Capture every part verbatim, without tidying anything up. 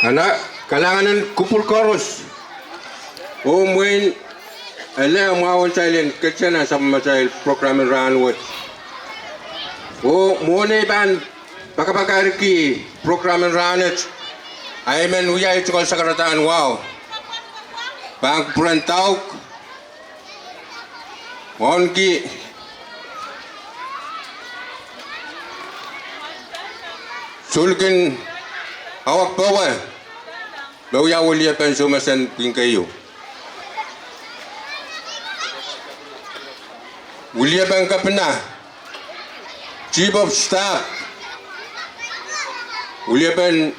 Ana kalahngan en kupwur koaros. Oh mwein ele mwahu en kitail en ketiana sapwellimatail program en rahnwet. Oh mwohn ei pahn pakapakairki program en rahnwet, ahi men wia ei tungoal sakaradahn wahu, pahn kupwuren dauk, wauneki sulikin awa powe me wia weliepen soumesen pwihn keieu. Weliepen kepina, Chief of Staff, weliepen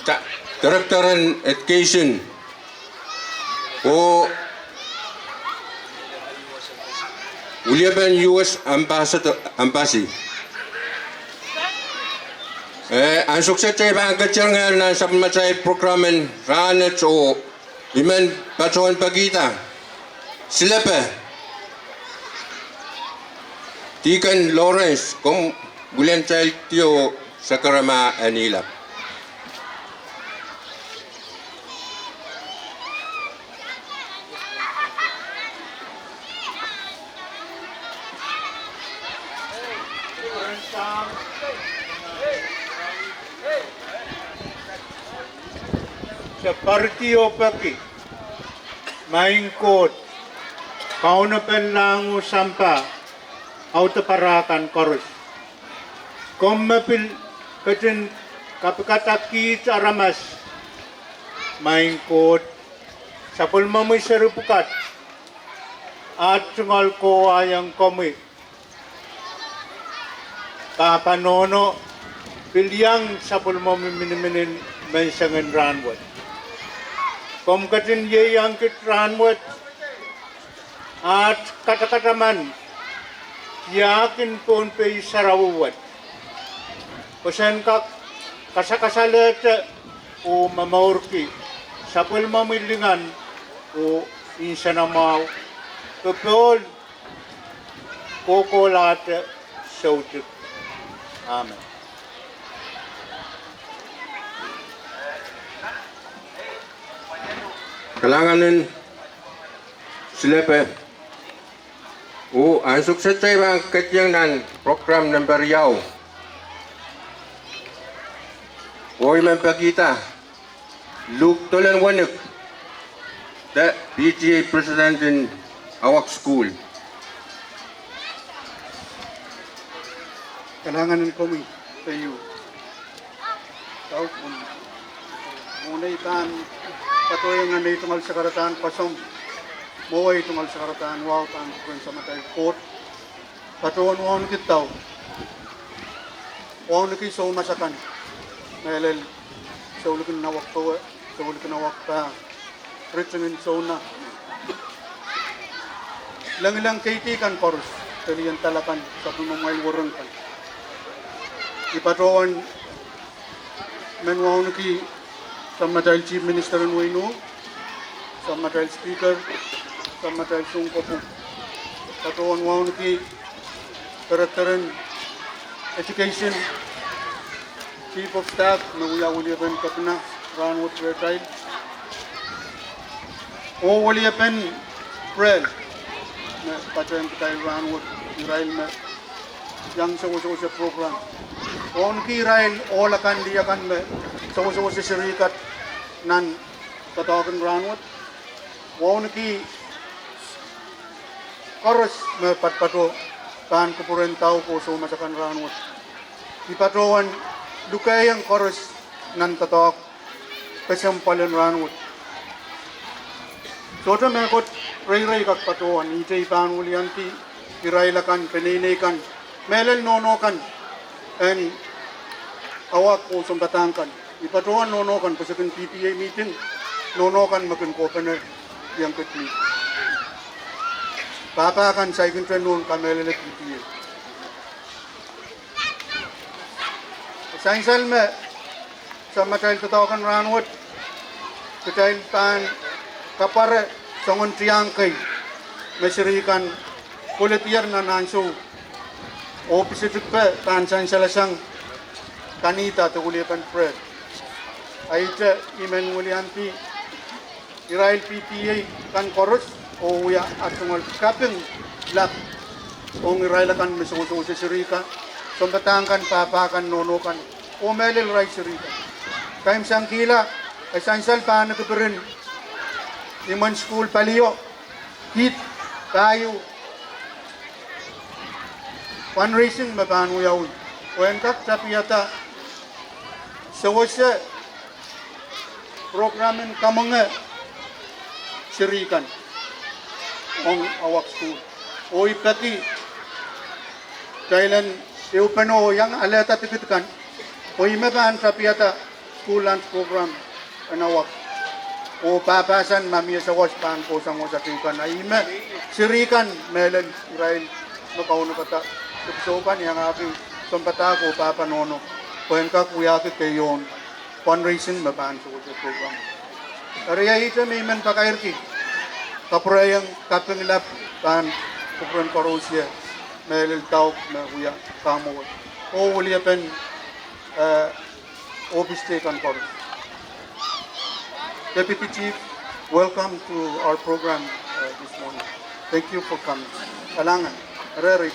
ta-, Director en Education, oh weliepen U S Ambassador, Embassy. Eh, ansou kiset kitail pahn ketingehr nan sapwellimatail program en rahnwet oh I men patohwan pekihda silepe, Deacon Lawrence, komw wiliandi kitail oh sakarama en ilap. Se poaridi oh peki. Maing Koht, Kaunopen lahng oh sampah, audepe kan koaros, komw me pil ketin kapikada kiht aramas. Maing Koht, sapwellimomwi seri pwukat, at tungoal kohwaiong komwi, Pahpa nohno, pil iang sapwellimomwi miniminen menseng en rahnwet. Komw ketin ieiang kiht rahnwet, at katakataman tiahk en Pohnpei sarawi wet, pwe sen kak kasakasalehte oh momourki sapwellimomwi lingan oh nsenamwahu, popohl kohkohlahte soutuk. Amen. Kalahngan en silepe. Oh ansou kiset kitail pahn ketieng nan program nempe riau, oh I men pekihda Luke Tolen Wenik, the P T A president en Awak School. Kalahngan en komwi, keieu. Mwohn ei pahn patohiong nan ei tungoal sakaradahn koasoandi, mwowe ei tungoal sakaradahn wahu pahn kupwuren Samatail Koht, patohwan wauneki dau, wauneki soumas akan, mehlel sou likin Awak Powe, sou likin Awak Pah, Ritingin Souna, lengileng keidi kan koaros, pelien dal akan, sapwellimamwail weren kan. I patohwan men wauneki Samatail Chief Minister en wehin Ing, Samatail Speaker, Samatail Sounkopwung, patohwan wauneki Director en Education, Chief of Staff me wia weliepen Kepina rahnwet rehtail, oh weliepen Prel me patehng kitail rahnwet, irail me iang sewesewese program. Wauneki irail ohl akan, lih akan me sewesewese seri kan nan doadoahk en rahnwet. Wauneki koaros me patopato pahn kupwuren dau oh soumas akan rahnwet. I patohwan lukehiong koaros nan doadoahk kesempwal en rahnwet. Sohte mehkot reirei kak patohwan, ihte I pahn wiliandi irail akan, peneinei kan, mehlel nohno kan en Awak oh sounpadahk kan. I patohwan nohno kan pwe se kin P T A meeting, nohno kan me kin kohpene iang kit meeting. Pahpa kan saikinte nohn kamehlele P T A. Sansal me samatail doadoahk en rahnwet, kitail pahn kapware soangen tiahk kei me seri kan koledier nan ansou, oh pisetikpe pahn sansalasang kanihda de weliepen Prel. Ihte I men wiliandi irail P T A kan koaros oh wia ar tungoal kaping lap ong irail akan me sewesewese seri kan, sounpadahk kan, pahpa kan, nohno kan, oh mehlel irail seri kan. Kaimwisekihla, e sansal pahn kipirin imwen sukuhl palio, kit pahieu fundraising me pahn wiawi, oh en kak tapiada sewese program en kamwenge seri kan ong Awak Sukuhl. Oh I peki kitail en ehupene oh iang alehda tikit kan, pwe ih me pahn tapiada school lunch program en Awak, oh pahpahsan ma mie sawas pahn kohsang wasa teikan. A ih me seri kan mehlel irail me kaunopada episode kan iangahki sounpadahk oh pahpa nohno. pwehn kak wiahki keieun fundraising me pahn sohte program. Eri ihte me I men pakairki, kapwurehiong kaping lap pahn kupwuren koaros, mehlel dauk me wia kamwowet, oh weliepen, eh, ohpis teikan koaros. Deputy Chief, welcome to our program, uh, this morning. Thank you for coming. Kalahngan. Eri, eri,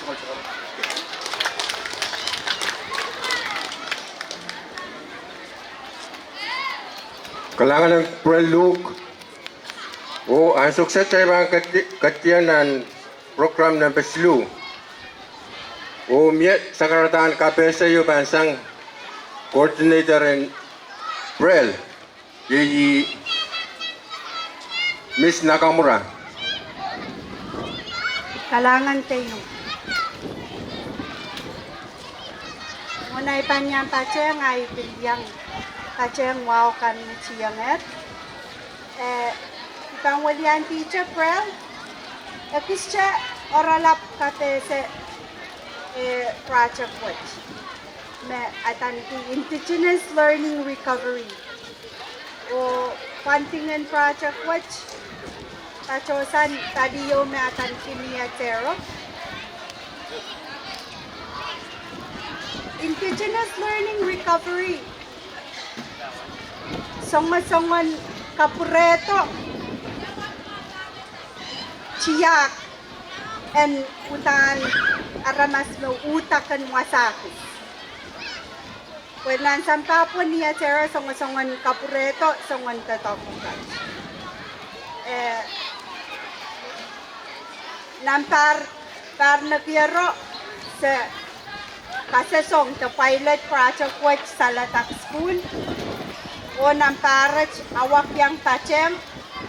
kalahngan en kupwuren Luhk. Oh ansou kiset kitail pahn keti-, ketieng nan program nempe siluh. Oh mie sakaradahn kapehse ieu pahn sang coordinator en Braille, iei Miss Nakamura. Kalahngan keieu. Mwohn ahi pahn iang patehng, ahi pil iang patehng wahu kan me tiengehr. Eh, I pahn weliandi teacher Braille, e kiste oaralap kapehse, eh, project wet me adaneki Indigenous Learning Recovery. Oh funding en project wet patohsang pali ieu me adaneki Niatero. Indigenous Learning Recovery songosongen kapwurehdo tiahk en uhdahn aramas me uhdahn wasa kis. Pwe nan sampah pwe Niatero songosongen kapwurehdo soangen doadoahk pwukat. Eh, nan pahr, pahr nekiero se kasesong de pilot project wet Saladak School, oh nan pahr et awa kiang patehng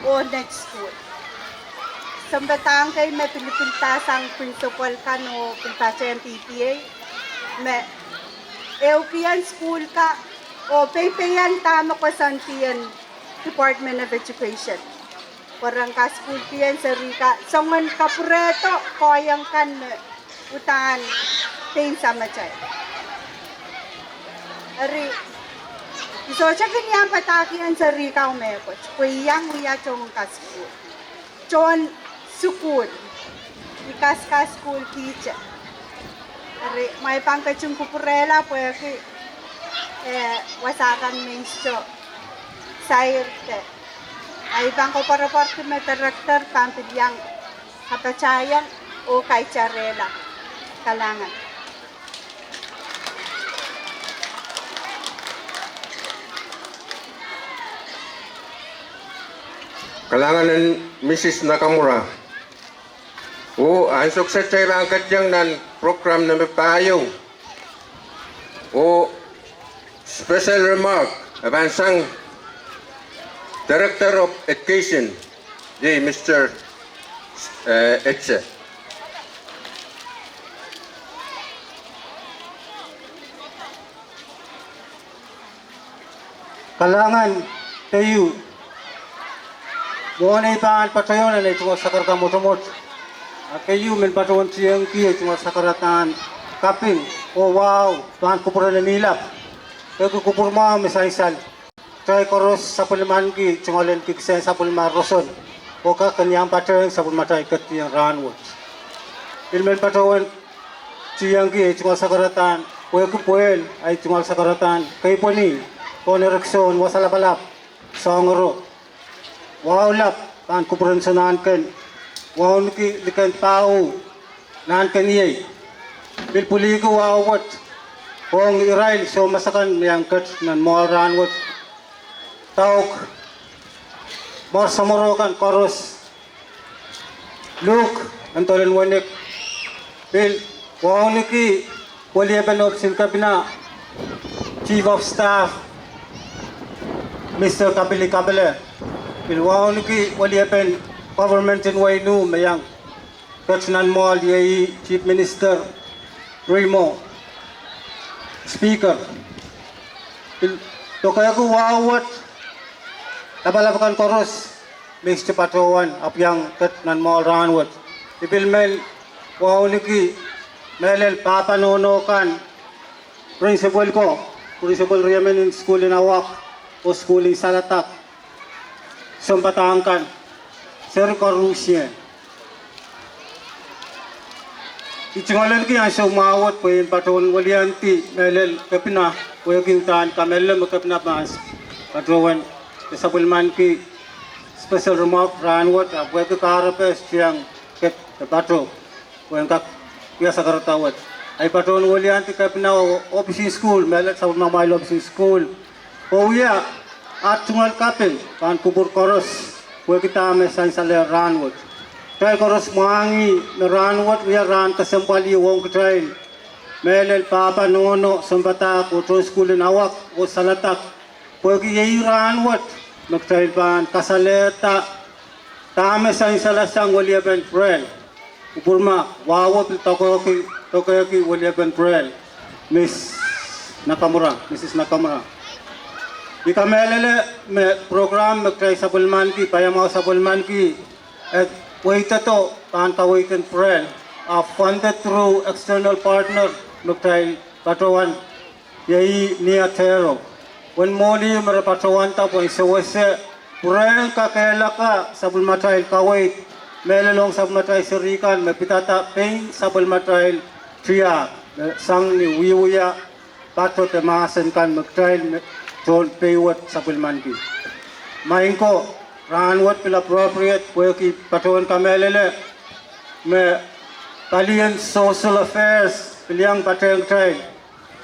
oh next school. Sounpadahk kei me pilipil pasang principal kan oh pil patehng P T A me ehukihong school ka oh peipeien dahme koasoandi en Department of Education. Pwe ren kaskuhlkihong serihka soangen kapwurehdo koahiek kan me uhdahn pein samatail. Eri, I sohte kin iang padahkihong serihka mehkot, pwe I iang wia tohn kaskuhl. Tohn sukuhl, I kaskaskuhlkihte. Eri, ma I pahn ketin kupwurehla pwehki, eh, wasa kan me I sohte sair de. Ahi pahn koapworopworki me director pahn pil iang kapatahiong oh kaitarehla. Kalahngan. Kalahngan en Mrs Nakamura. Oh ansou kiset kitail pahn ketieng nan program nempe pahieu. Oh special remark e pahn sang Director of Education, iei Mister, eh, Etche. Kalahngan keieu. Mwohn ei pahn patohwan ei tungoal sakaradahn mwotomwot, a keieu men patohwan tiengki ei tungoal sakaradahn kaping oh wahu pahn kupwuren Emilap. Pwehki kupwur mwahu me sansal, kitail koaros sapwellimaniki tungoal en kikisehn sapwellime roson oh kak kin iang patehng sapwellimatail ketieng rahnwet. Pil men patohwan tiengki ei tungoal sakaradahn pwehki pwehl ahi tungoal sakaradahn keipweni pohn erekiso en Wasa Lapalap, Soahngoro. Wahu lap pahn kupwuren Sonahnken, wauneki liken pahu Nahnken iei. Pil pwiliki wahu wet ong irail soumas akan me iang ket nan mwoahl rahnwet. Dauk, mour samworo kan koaros, Luhk en Dolen Wenek, pil wauneki weliepen ohpis en kepina, Chief of Staff, Mister Kapili Kapele, pil wauneki weliepen government en wehin uh me iang ket nan mwoahl, iei Chief Minister Rimo, Speaker. Pil dokehki wahu wet lapalap akan koaros me I sohte patohwan ahpw iang ket nan mwoahl rahnwet. I pil men wauneki mehlel pahpa nohno kan, principal ko, Principal riemen en sukuhl en Awak oh sukuhl en Saladak, sounpadahk kan, seri koarusie. I tungoalenki ansou mwahu wet pwe I en patohwan weliandi mehlel Kepina, pwehki uhdahn kamehlele me Kepina pahn patohwan sapwellimaniki special remark rahnwet, ahpw pwehki kahrepe tiang kep de pato pwehn kak wia sakarada wet. Ahi patohwan weliandi Kepina oh ohpis en sukuhl, mehlel sapwellimamwail ohpis en sukuhl, oh wia aht tungoal kaping pahn kupwur koaros pwehki dahme sansalehr rahnwet. Kitail koaros mwahngih me rahnwet wia rahn kesempwal ong kitail, mehlel pahpa, nohno, sounpadahk oh tohn sukuhl en Awak oh Saladak, pwehki iei rahnwet me kitail pahn kasalehda dahme sansal sang weliepen Pwurehng. Kupwur ma wahu pil doadoahngki, doadoahngki weliepen Pwurehng, Miss Nakamura, Mrs Nakamura. I kamehlele me program me kitail sapwellimaniki, paiamwahu sapwellimaniki, e weidedo pahn kaweid en Pwurehng, a funded through external partner me kitail patohwan, iei Nia Tero. Uwen mwohni me re patohwanda pwehn sewese Pwurehng kakehlaka sapwellimatail kaweid, mehlel ong sapwellimatail seri kan me pidada pein sapwellimatail tiahk, me sang ni wiewia pato de mahsen kan me kitail me tohn pei wet sapwellimaniki. Maing ko, rahnwet pil appropriate pwehki patohwan kamehlele me palien Social Affairs pil iang patehng kitail,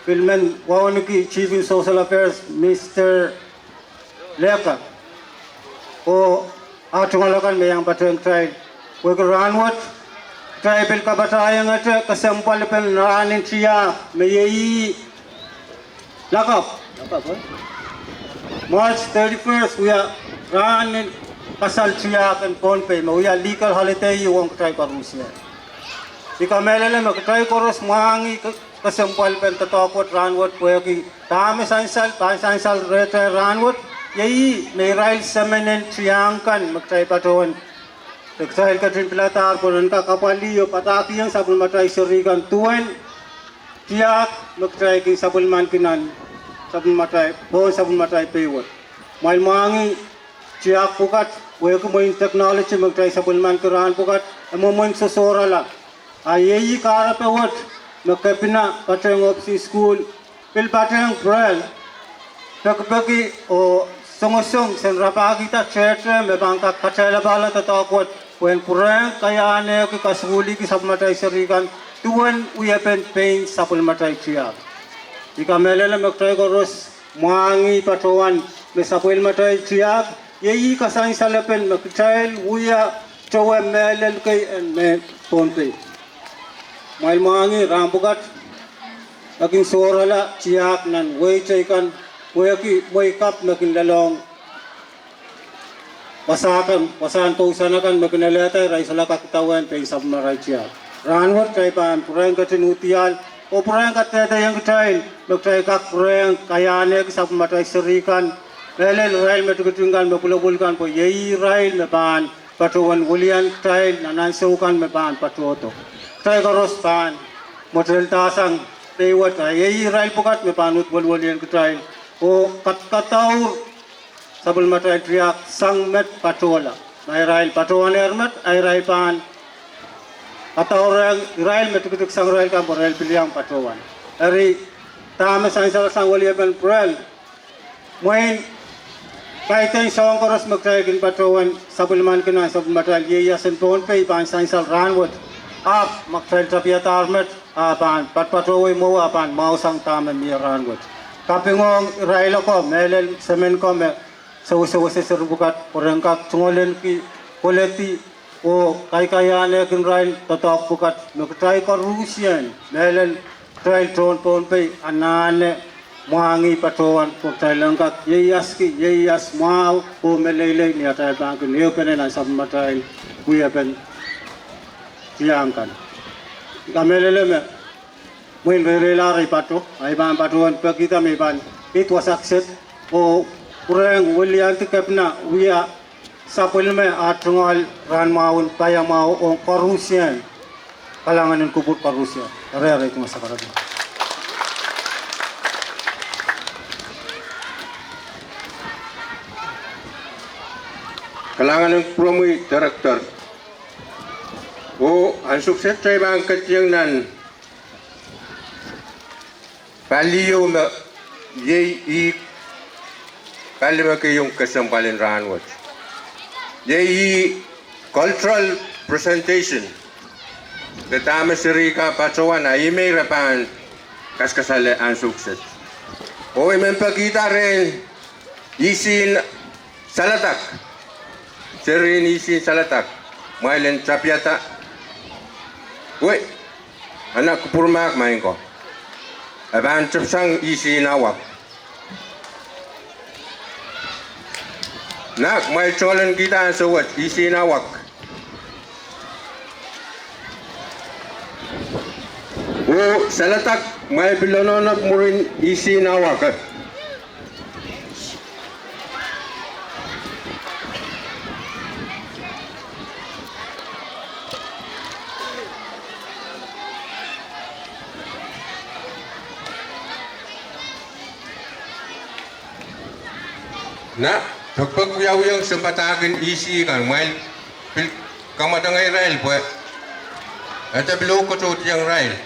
pil men wauneki Chief in Social Affairs, Mister Leka, oh aht tungoal akan me iang patehng kitail, pwehki rahnwet kitail pil kapatahiengete kesempwalipen rahn en tiahk me iei lakapw, March thirty-first wia rahn en kasal tiahk en Pohnpei me wia legal holiday ong kitail koarusie. I kamehlele me kitail koaros mwahngih kesempwalpen doadoahk wet rahnwet pwehki dahme sansal, pahn sansal rehtail rahnwet, iei me irail semenen tiahk kan me kitail patohwan, de kitail ketin piladahr pwe ren kak apwalih oh padahkihong sapwellimatail seri kan duwen tiahk me kitail kin sapwellimaniki nan sapwellimatail, pohn sapwellimatail pei wet. Kumwail mwahngih tiahk pwukat, pwehki mwein technology me kitail sapwellimaniki rahn pwukat e mwomwen sosohrala. A iei kahrepe wet me Kepina patehng ohpis en sukuhl, pil patehng Pwurehng pekipeki oh songosong sen rapahkihda tehte me pahn kak katailapahla doadoahk wet pwehn pwurehng kaiahneki kasukuhliki sapwellimatail seri kan duwen wiepen pein sapwellimatail tiahk. I kamehlele me kitail koaros mwahngih patohwan me sapwellimatail tiahk iei kasansalepen me kitail wia towe mehlel kei en mehn Pohnpei. Kumwail mwahngih rahn pwukat, e kin sohrala tiahk nan wehi teikan, pwehki mwehi kapw me kin lelohng wasahn kousoan akan me kin elehda, irail solahr kak idawehn pein sapwellimatail tiahk. Rahnwet kitail pahn pwurehng ketin uhdiahl oh pwurehng kadehdehiong kitail me kitail kak pwurehng kaiahneki sapwellimatail seri kan, mehlel irail me tikitik kan, me pwulopwul kan, pwe iei irail me pahn patohwan welian kitail nan ansou kan me pahn patohdo. Kitail koaros pahn mwetelda sang pei wet, a iei irail pwukat me pahn uhd weliwelien kitail oh kadkadaur sapwellimatail tiahk sang met patohla. Ma irail patohwanehr met, a irail pahn kadaurehng irail me tikitik sang irail kan pwe irail pil iang patohwan. Eri, dahme sansal sang weliepen Pwurehng, mwein kaidehn soahng koaros me kitail kin patohwan sapwellimaniki nan sapwellimatail ieias en Pohnpei pahn sansal rahnwet. Ahpw ma kitail tapiadahr met, a pahn patpatohwei mwowe, a pahn mwahu sang dahme mie rahnwet. Kapingohng irail ako, mehlel semen ko me sewesewese seri pwukat, pwe ren kak tungoaleniki, koledi oh kaikaiahnehkin irail doadoahk pwukat me kitail koaruhsie, mehlel kitail tohn Pohnpei, anahne mwahngih patohwan pwe kitail en kak ieiaski ieias mwahu oh meleilei ni atail pahn kin ehupene nan sapwellimatail wiepen tiahk kan. I kamehlele me mwein reireilahr ei pato, a I pahn patohwan pekihda me I pahn id wasa kiset oh pwurehng weliandi Kepina wia sapwellime aht tungoal rahn mwahu en paiamwahu ong koaruhsie. Kalahngan en kupwur koaruhsie. Eri, eri, tungoal sakarada. Kalahngan en kupwuromwi Director. Oh ansou kiset kitail pahn ketieng nan pali ieu me iei ih pali me keiong kesempwal en rahnwet. Iei ih cultural presentation. De dahme seri ka patohwan a ih me re pahn kaskasale ansou kiset. Oh I men pekihda rehn E C en Salatak. Seri en E C en Salatak. Mwail en tapiada. Wei, ana kupwurmahk maing ko. E pahn tepsang E C en Awak. Nah, mwail tohlen kihda ansou wet, E C en Awak. Oh Salatak, mwail pil onohnop mwurin E C en Awak. Nah, pekpek wiawiong sounpadahk en E C kan, mwail pil kamwadangehirail pwe ede pil oh kotohdiong irail.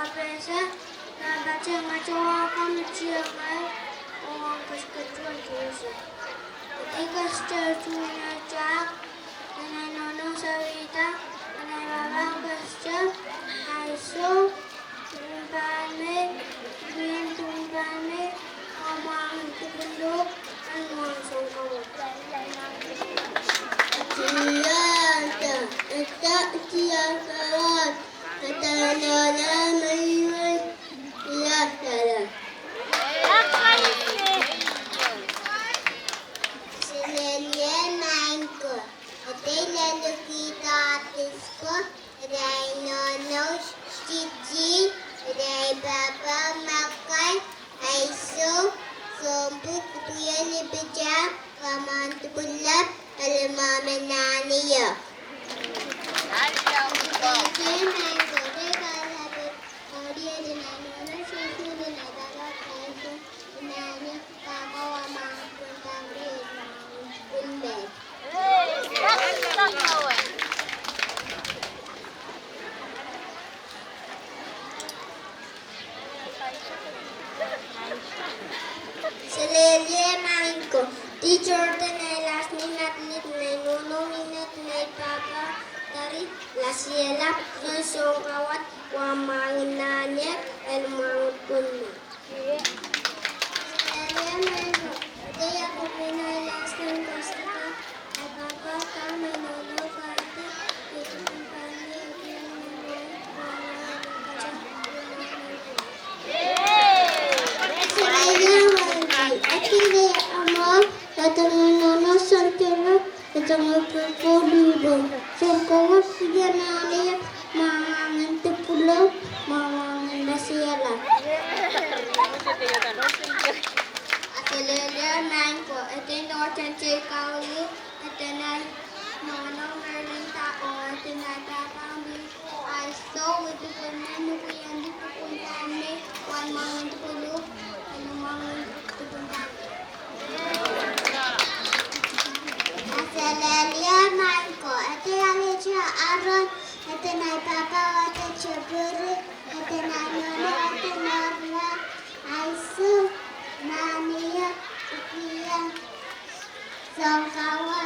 Pese, nan patohwan mwahu komw tiengei, oh komw ketiket unsek. Ih kesister Junior Jack, nan ei nohno Sarita, nan ei pahpa kesister, ahi sou, dipwisou pahn me, dipwisou pahn me, oh mwahngih dipwisou, oh mwahngih sounkawa. Tiahk, tiahk, tiahk, tiahk. Selehlie maing ko, ede lel Kihda Disko, ede ei nohno Titi, ede ei pahpa Makai, ahi sou, Sounpwuk, Dipwisou Lipitang, Kamwan Dipwilap, Elimwamen Naniok. Selehlie maing ko, Teacher Tenailas Nimatlik, nei nohno Minet, nei pahpa Tari, Lasielap, Sounkawa, Wah Mwahngih Naniok, Elimwamen Naniok. Sounkawa, Naniok, Mwahngih Dipwilou, Mwahngih Nasielap. Selehlie maing ko, ede nohten Tei Kauli, ede nei nohno Merlinda, oh ede nei pahpa Miko, ahi sou, dipwisou pahn me, dipwisou pahn me, Wah Mwahngih Dipwilou, Elimwamen Naniok. Selehlie maing ko, ede Alija Aron, ede nei pahpa Wade Tepuri, ede nei nohno Wade Norman, ahi sou, Naniok, Ikia, Sounkawa,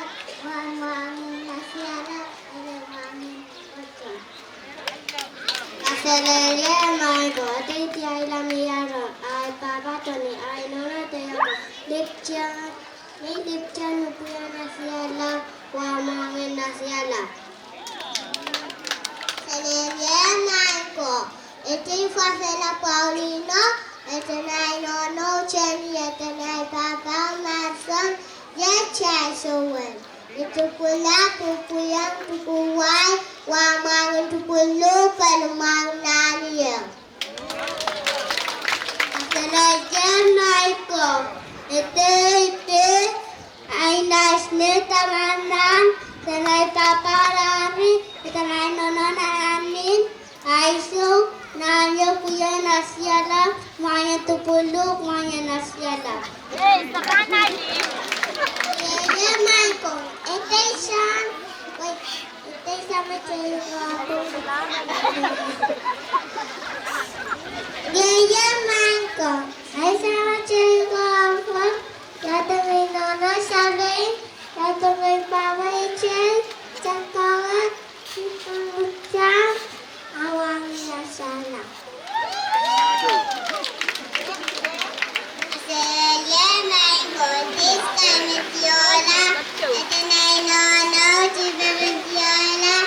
Wah Mwahngih Nasielap, Elimwamen Naniok. Selehlie maing ko, ede Tiaila Miaro, ahi pahpa Toni, ahi nohno Teioko, Liptia, nei Liptia, Dipwisou Nasielap, Wah Mwahngih Nasielap. Selehlie maing ko, ede Fasela Paulino, ede nei nohno Jenny, ede nei pahpa Mason, Jai Sowen. Dipwilap, dipwisou, dipwisou, Wah Mwahngih Dipwilou, Elimwamen Naniok. Selehlie maing ko, ede, ede Aina Sneta Manan, ede nei pahpa Rari, ede nei nohno Nanin, ahi sou, Naniok, Ikia, Nasielap, Mwahngih Dipwilou, Mwahngih Nasielap. Selehlie maing ko, ede Isan, ede Isan me Tei Kauli. Selehlie maing ko, ede Isan me Tei Kauli, ede nei nohno Salvein, ede nei pahpa Ijel, Sounkawa, Dipwisou, Wah Mwahngih Nasielap. Selehlie maing ko, ede Siska Metiola, ede nei nohno Tipe Metiola,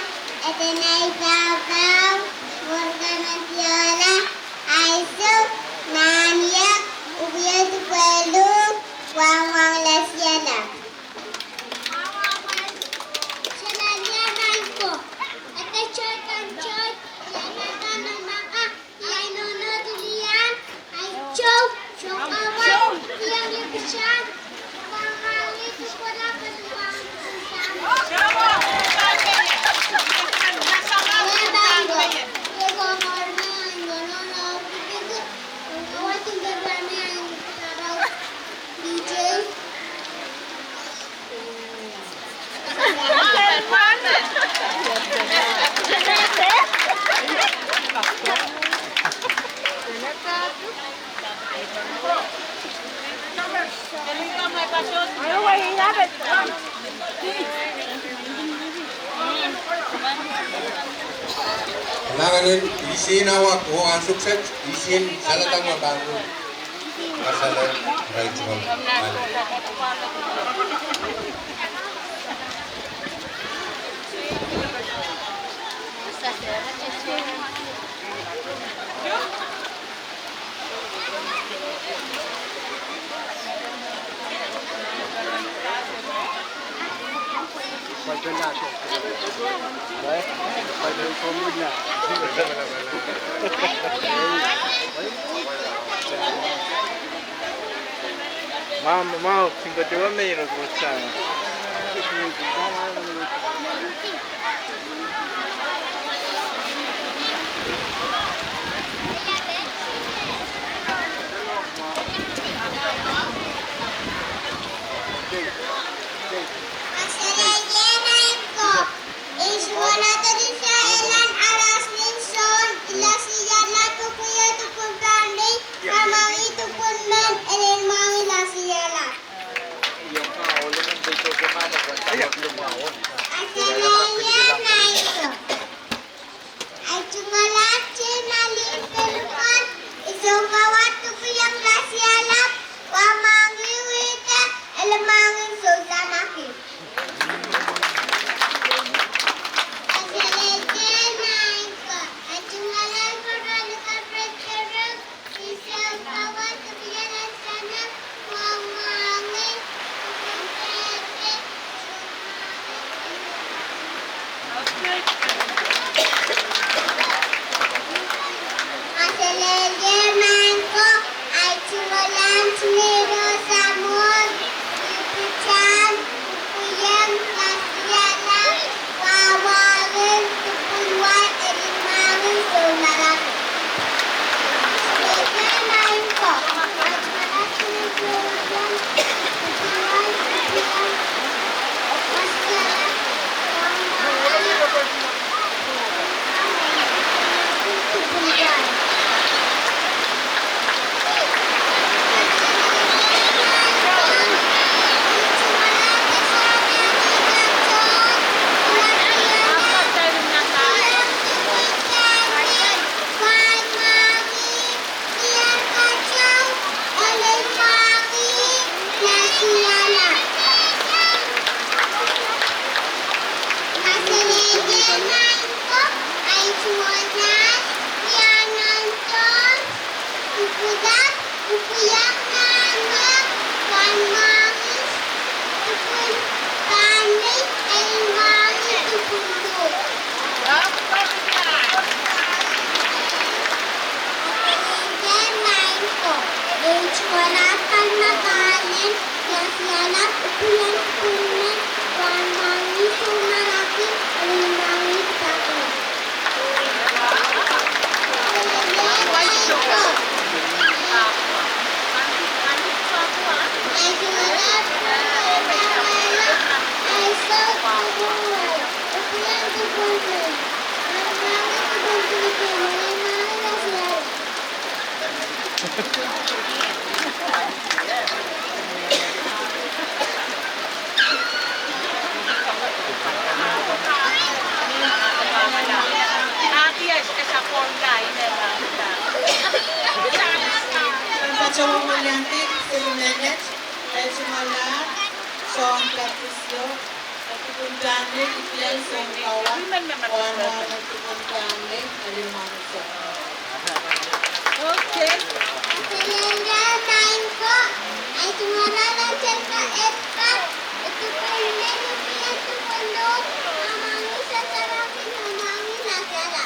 ede nei pahpa Morgan Metiola, ahi sou, Naniok, Nanganin, isien awak oh ansou kiset, isien saledek me pahn kin kasale irail tungoal. Mwahu, mwahu, singkot ehu me ira koaros sang. Kaselehlie maing ko. I tungoal Tenisha Ellen Alasnin Sohn, I lasiala Tukuyo Tupun Pahndi, Kamari Tupun Men, Ellen Mari lasiala. Kaselehlie maing ko. I tungoal Tina Lin Pelukon, I sounkawa Tukuyo lasiala, Kamari Wihte, Ellen Mari Sousanaki. Kaselehlie maing ko. I tungoal Veronica Frederick, I sounkawa Tukuyo lasiala, Kamari Wihte. Kaselehlie maing ko. I tungoal Anthony Rosa Moore, I pitsang Tukuyo lasiala, Kamari Tupun Wai, Ellen Mari Sousanaki. Kaselehlie maing ko. Kaselehlie maing ko. I tungoal Nahs Piananton Tukudak, Tukuyo Nahnyek, Kamari Tupun Pahndi, Ellen Mari Tupun Duhp. Kaselehlie maing ko. I tungoal Atkan Makalen, I lasiala Tukuyo Tupun Men, Kamari Sousanaki, Ellen Mari Tupun Duhp. Patohwan mwohn iang kei, seri menet, I tungoal Sohn Patisio, Tupun Pahndi, I pil sounkawa, Kamari Tupun Pahndi, Ellen Mari Sousanaki. Okay. Kaselehlie maing ko. I tungoal Angelica Edgar, I Tupun Men, I pil Tupun Duhp, Kamari Sousanaki, Ellen Mari lasiala.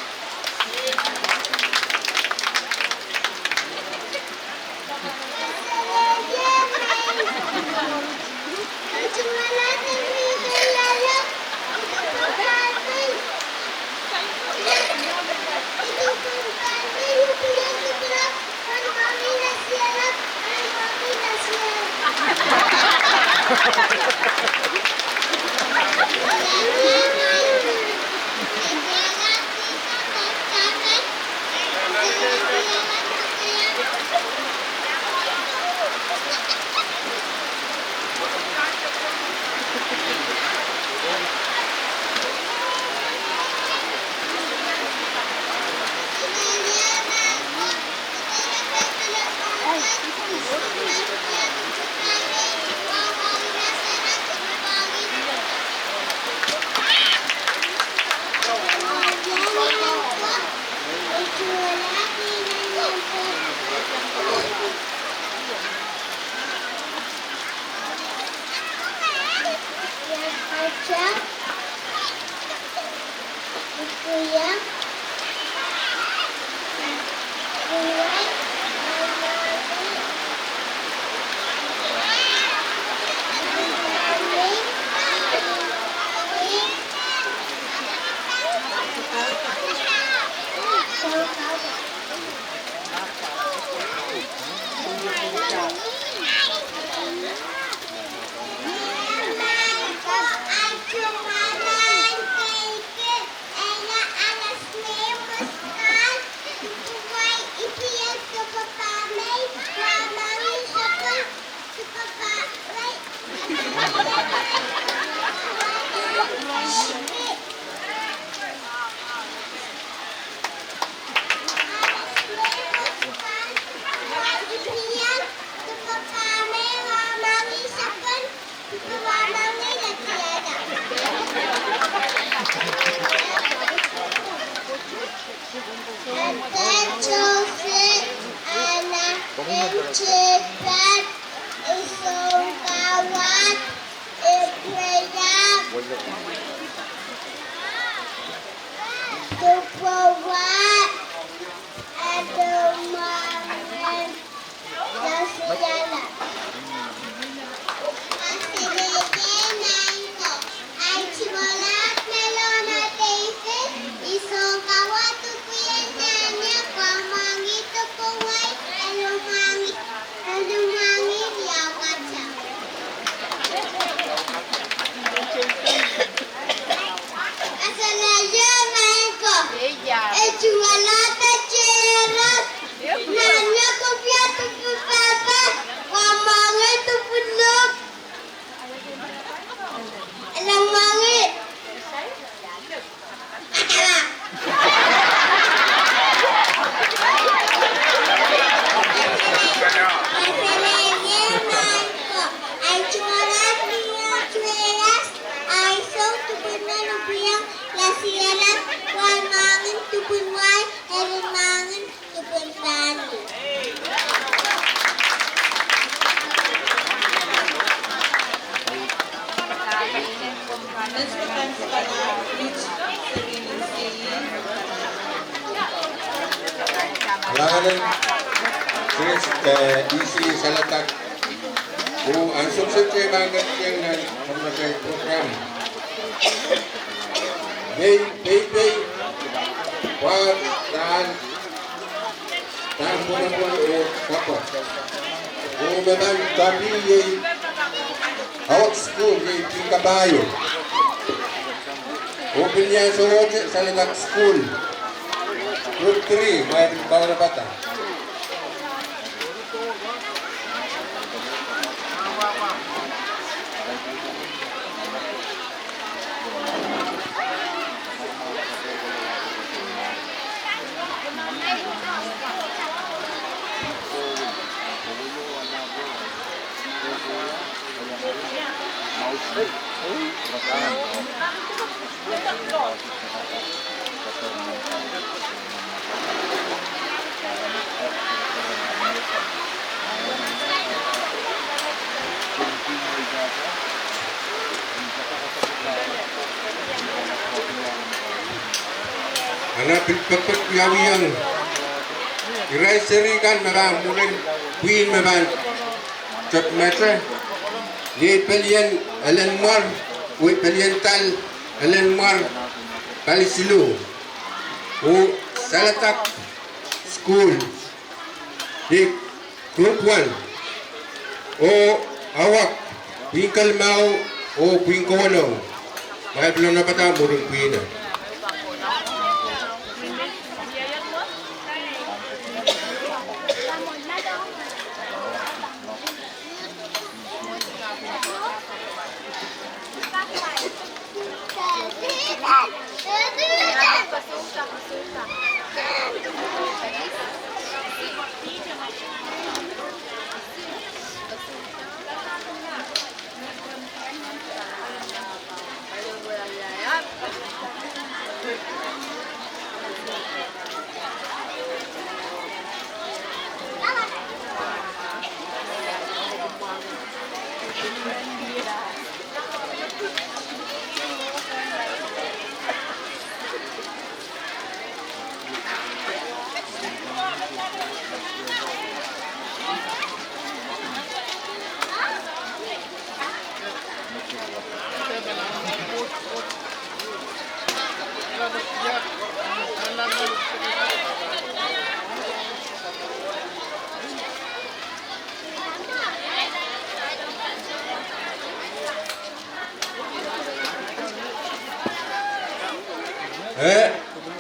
Lahanan, Chris, eh, isi saledak. Oh, ansou sehse ma ketieng nan komnatai program. Mei, mei, mei. Wa, dan. Dan pwonopwon oh kapwa. Oh, me pahn tohpih iei Howard School, iei Pin Kapahieu. Oh pil ni ansou wet Saledak School. Group three, mwail pahn kaunopada. Ana pil pekpek wiawiong irail seri kan me pahn mwurin pwihn me pahn tepmete. Iei pelien Ellen Mwar, oh pelien dal Ellen Mwar, Palisilong. Oh Saledak School, iei Group one. Oh awak, pwihn kelimau oh pwihn kowenou. Mwail pil kaunopada mwurin pwihno.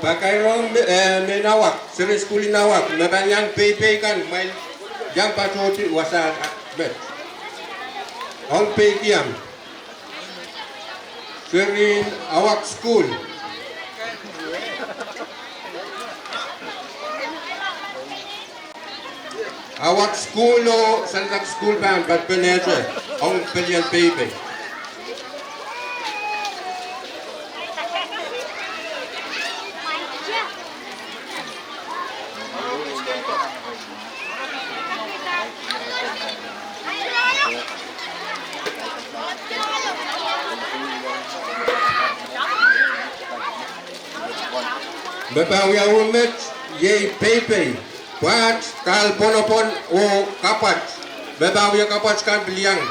Pakairong me, eh, mehn Awak, seri sukuhl en Awak, me pahn iang peipei kan, mwail iang patohdi wasa, ah, met. Ong peikiong. Seri en Awak sukuhl. Awak sukuhl oh sansak sukuhl pahn patpene te ong pelien peipei. Me pahn wia met iei peipei, pwaht, kahl pwonopwon oh kapwat. Me pahn wia kapwat kan pil iang.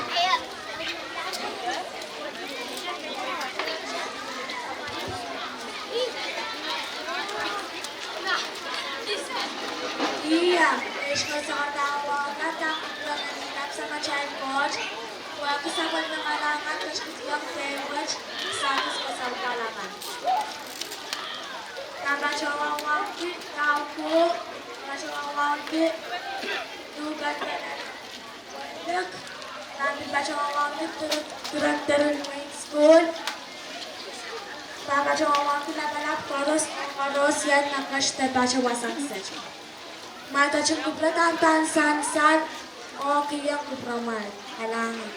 Ia, e sohte sohte wauneki, ahpw Samatail Koht, wehwehki sapwellime kalahngan, ketikihong pein wet, sang ni kalahngan. Pahn patohwan wauneki, kauku, pahn patohwan wauneki, luhk en pene. Pahn pil patohwan wauneki, direk, director en Wayne School. Pahn patohwan wauneki lapalap koaros, koaros iet me ketiket patohwan wasa kiset. Mwail ketin kupwuramwail pahn sansal, oh kihong kupwuramwail. Kalahngan.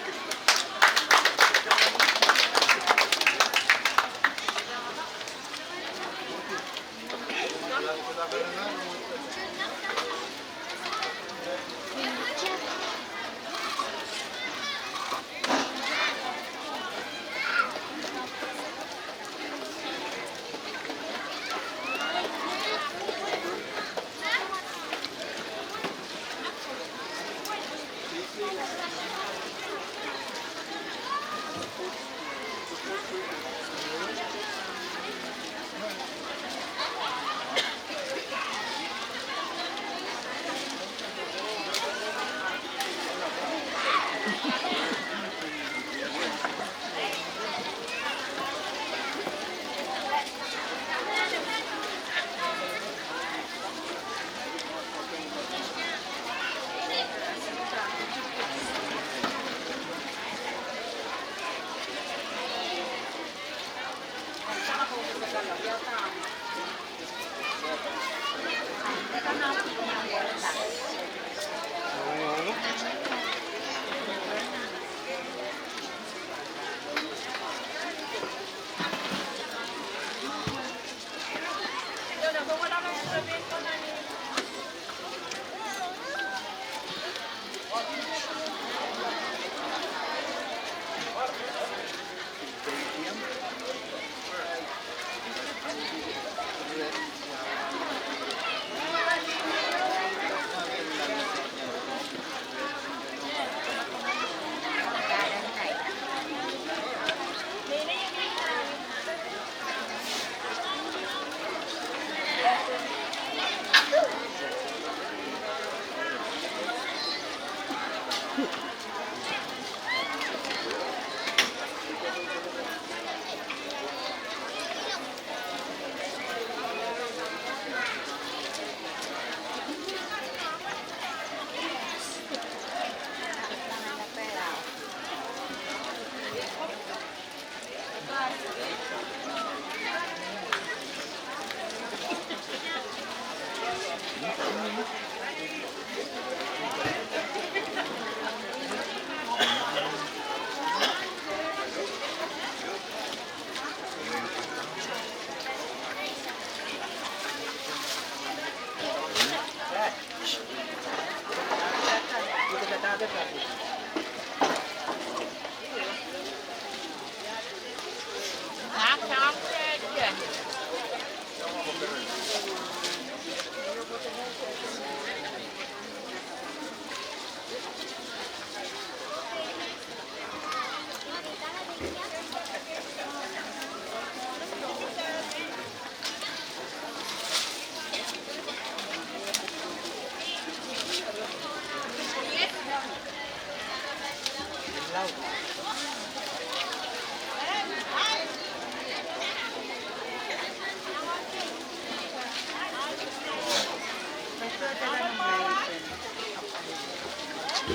Eh,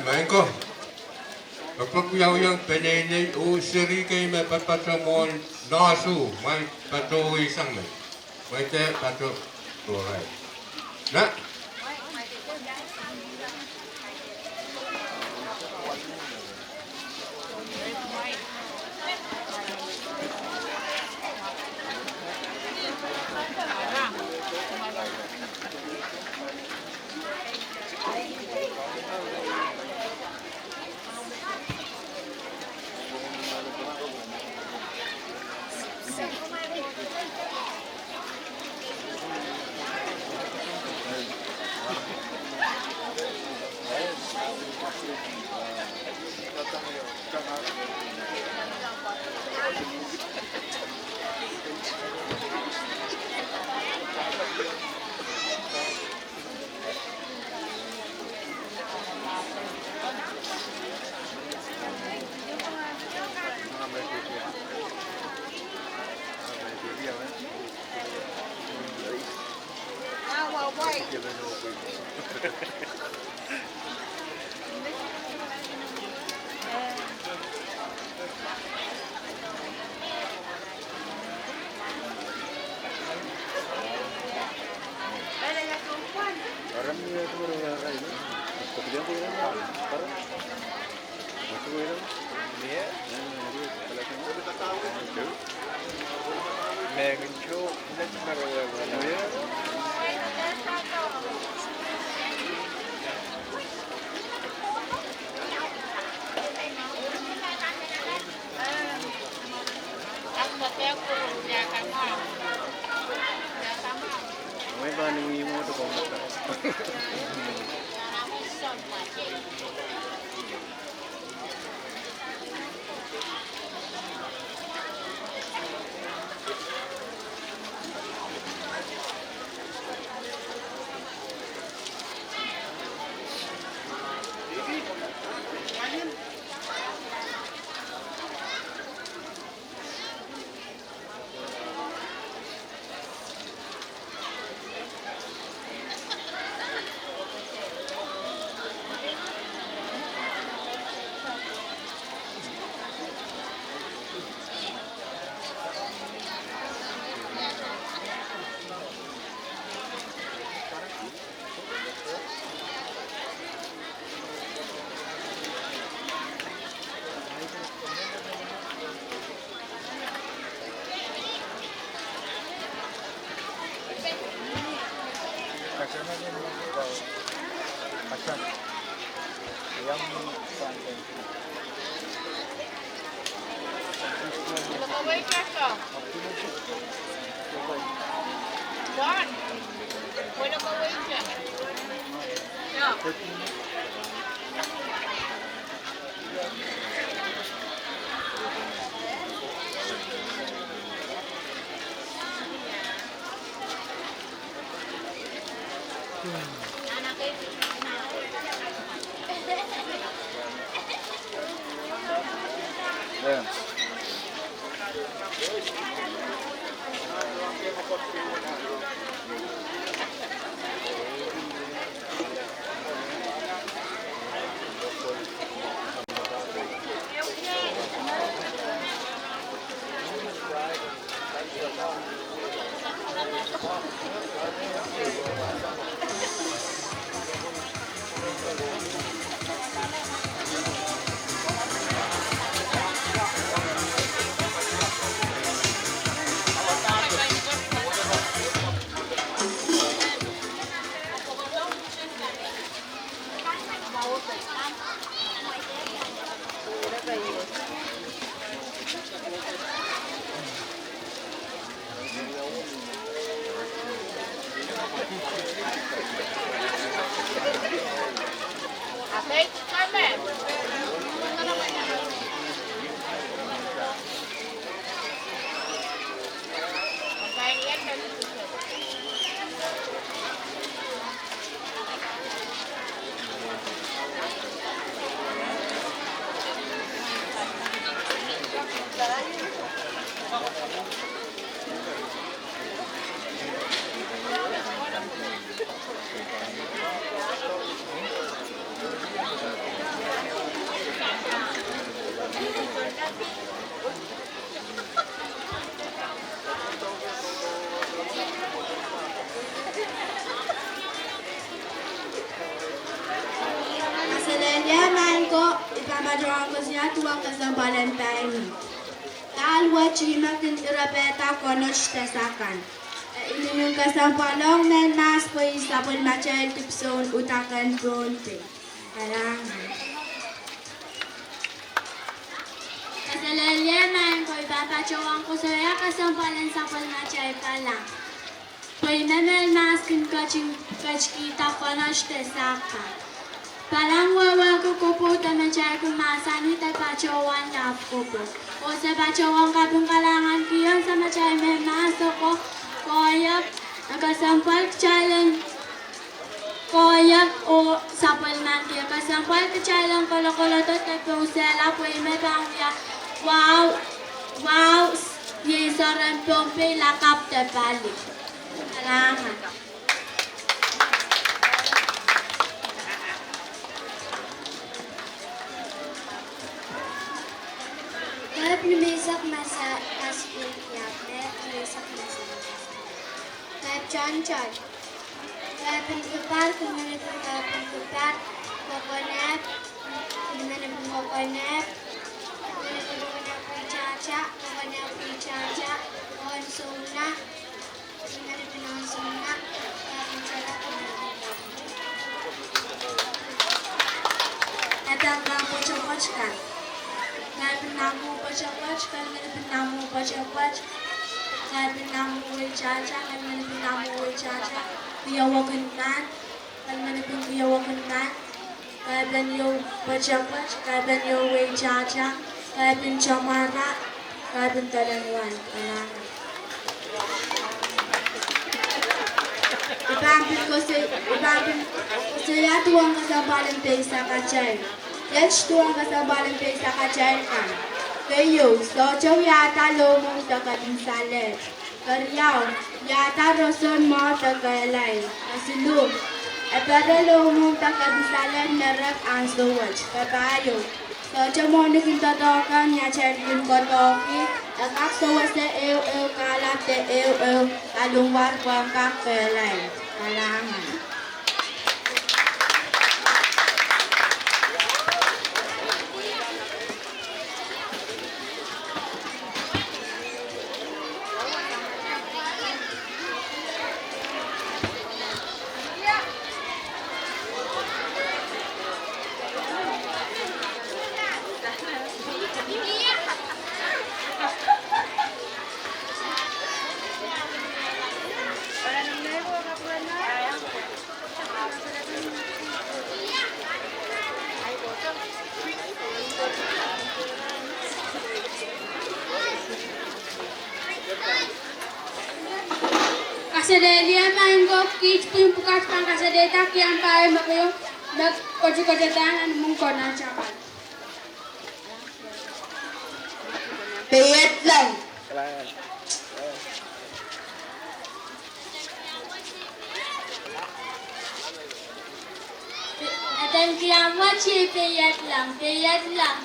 maing ko. Pekpek wiawiong peneinei oh seri kei me patopato mwohn noahsu, mwein patohwan sang me. Mwein de pato, all right. Na? Kaselehlie maing ko, I pahn patohwan koasoia duwen kesempwal en paimw. Dahl wet I men kin irepehda konohte sahkan. I men kin kesempwalong mehn mahs pwe I sapwellimatail dipwisoun uhdahn Pohnpei. Kalahngan. Kaselehlie maing ko, I pahn patohwan koasoia kesempwal en sapwellimatail Palang. Pwe I men mehn mahs kin ketin ketikihda konohte sahkan. Palang wehwehki kopwou de me kitail kin mahsanih de patohwan lap kopwou. Oh se patohwan kaping kalahngan kihong Samatail me mahs oko, koahiek, e kesempwal kitail en koahiek oh sapwellimaniki. E kesempwal kitail en kolokolodo de pousehla pwe I men pahn wia wahu, wahu, iei sohren Pohnpei lakapw de pali. Kalahngan. Kaep ni menseng masa, masa, kaep ni menseng masa. Kaep toantoan. Kaep en Kipar, Kipar, Kipar, Kokonehpw, Kipar, Kipar, Kokonehpw, Kipar, Kipar, Kokonehpw, Kipar, Kipar, Kokonehpw, Kipar, Kipar, Kokonehpw, Kipar, Kipar, Kaep en Namu pwetepwet kan. Kaep en Namu pwetepwet, Kalahngan en Namu pwetepwet. Kaep en Namu weitahta, Kalahngan en Namu weitahta. Keieu wekin mahn, Kalahngan en Keieu wekin mahn. Kaep en Ieu pwetepwet, Kaep en Ieu weitahta. Kaep en Tamara, Kaep en Delen Wai. Kalahngan. I pahn pil koasoi, I pahn pil koasoia duwen kesempwal en pei sakatail. Iet duwen kesempwal en pei sakatail kan. Keieu, sohte wiahda loumwomw de kepin salehd. Keriau, wiahda roson mwo de kehlail. Kesiluh, epere loumwomw de kepin salehd me rek ansou wet. Kepahieu, sohte mwohni kin doadoahk kan ni atail kin kohdohki, e kak sewese ehu ehu kahlap de ehu ehu kahlungar pwehn kak kehlail. Kalahngan. Selehlie maing ko, kiht pwihn pwukat pahn kasalehda kiampa me koasokoasoiahng nan imwin Konehng Samat. Peiet lang. Eden, kiamwet iei peiet lang, peiet lang.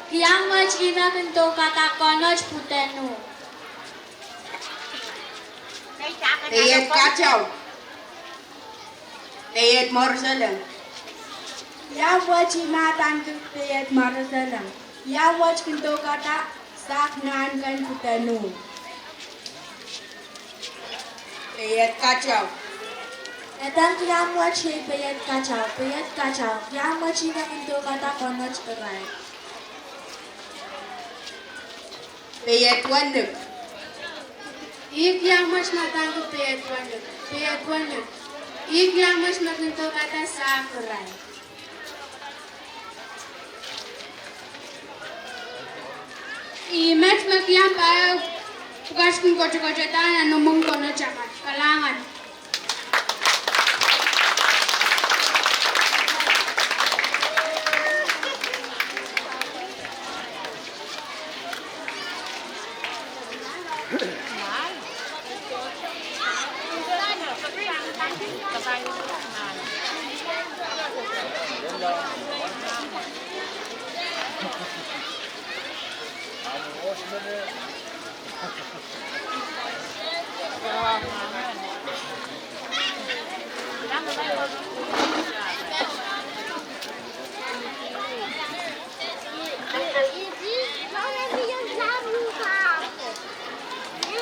Kiamwet ih me kin doukada koanot pwudeno. Peiet katau. Peiet mwoaroseleng. Iamwet ih me adaneki peiet mwoaroseleng. Iamwet kin doukada sahk nahnken pwudeno. Peiet katau. Eden, kiamwet iei peiet katau, peiet katau. Kiamwet ih me kin doukada koanot irail. Peiet wenuk. Ih kiamwet me adaneki peiet wenuk, peiet wenuk. Ih kiamwet me kin doukada sahk irail. Ih met me kiampa pwukat kin koasokoasoiahng nan imwin Konehng Samat. Kalahngan.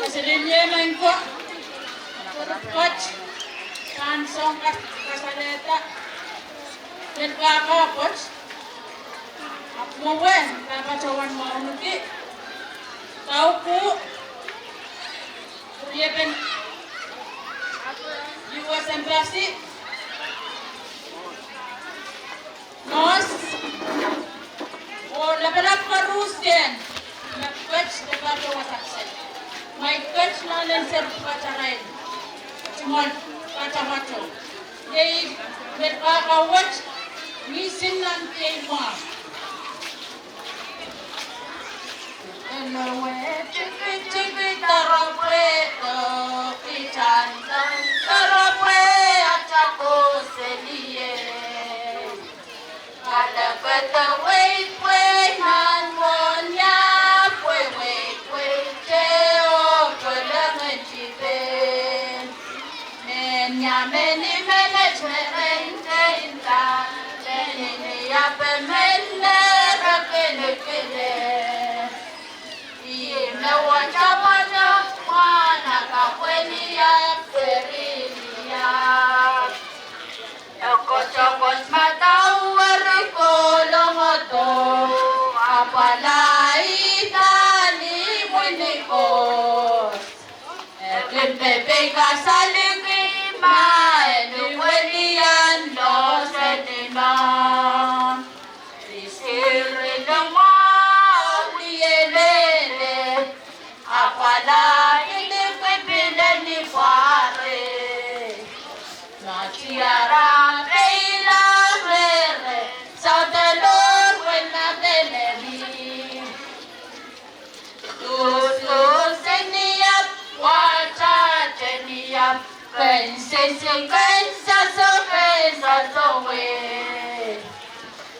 Kaselehlie maing ko, pwukat pahn soang kas- kasalehda. Ken kak pwukat. Ahpw mwowe, pahn patohwan mwahuki. Kauku, pwuriepen U S Embassy. Nurse, oh lapalap koaros ken, me ket de patohwan wasa kisel. Mwein ket nan en ser pwukat arail. Tungoal patamato. Iei met kak wet, misin nan kei mwa. Elo we tikitiki doaropwe, doaropwe atail koasoanehiong. Kalapw de weid weid nan won iahpw, weid weid de oh pwelengen tipen. Mehn ia mehn menet me ren tein ka, mehn ia pwe mehn lere kilekile. Ih me wata wata mwahnakapw, wini iahpw, seri iahpw. Ekotokot madau weri kolongodo, apwalih dahn imwin koht. E kin pepeik kasaliki ma e ni welian loh seli nan. Isiri limwahuli elele, apwalih liquid pil ni pware. Natiara peila rere, saute lohr wena penemi. Tutu seniap, wata teniap, ken sisi, ken saso, ken saso we.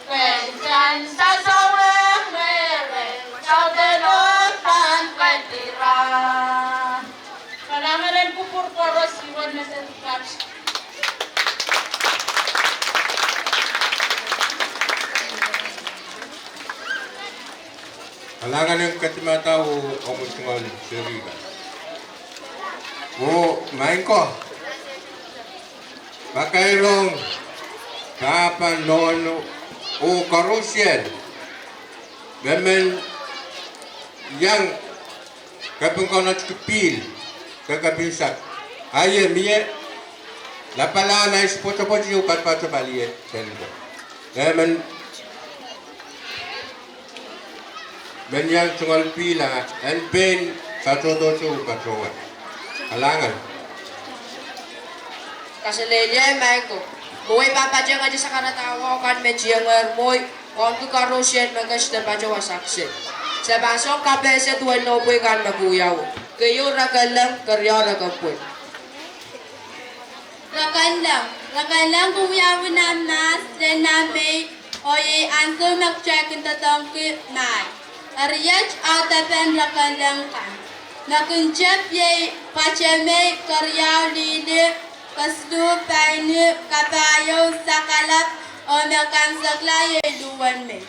Ken san saso we mere, saute lohr pahn kadira. Kalahngan en kupwur koaros, iwen me seri kat. Kalahngan en ketimadau oh omw tungoal seri kat. Oh maing ko, pakairong pahpa, nohno oh koarosie me men iang kepin koanotki pihl, ke kepin sahk. Aie mie lapalahn ais pwetepwet ieu patopato palien ko. E men men iang tungoal pihl a en pein patohdo ieu patohwan. Kalahngan. Kaselehlie maing ko. Mwowe pahn patehngete sakaradahn wahu kan me tiengehr mwowe, ong koaros en me ketido patohwan sakse. Se pahn song kapehse duwen nohpwei kan me wiawi. Keieu, Rekenleng, keriau, Rekempwel. Rekenleng, Rekenleng, ke wiawi nan mahs lel nan mei, oh iei ansou me kitail kin doadoahngki mahi. Eri iet audepen Rekenleng kan. Me kin tep iei Pwatemei, keriau Lihli, kesiluh Paini, kapahieu Sakalap, oh me kaimwisekla iei Luhwenmei.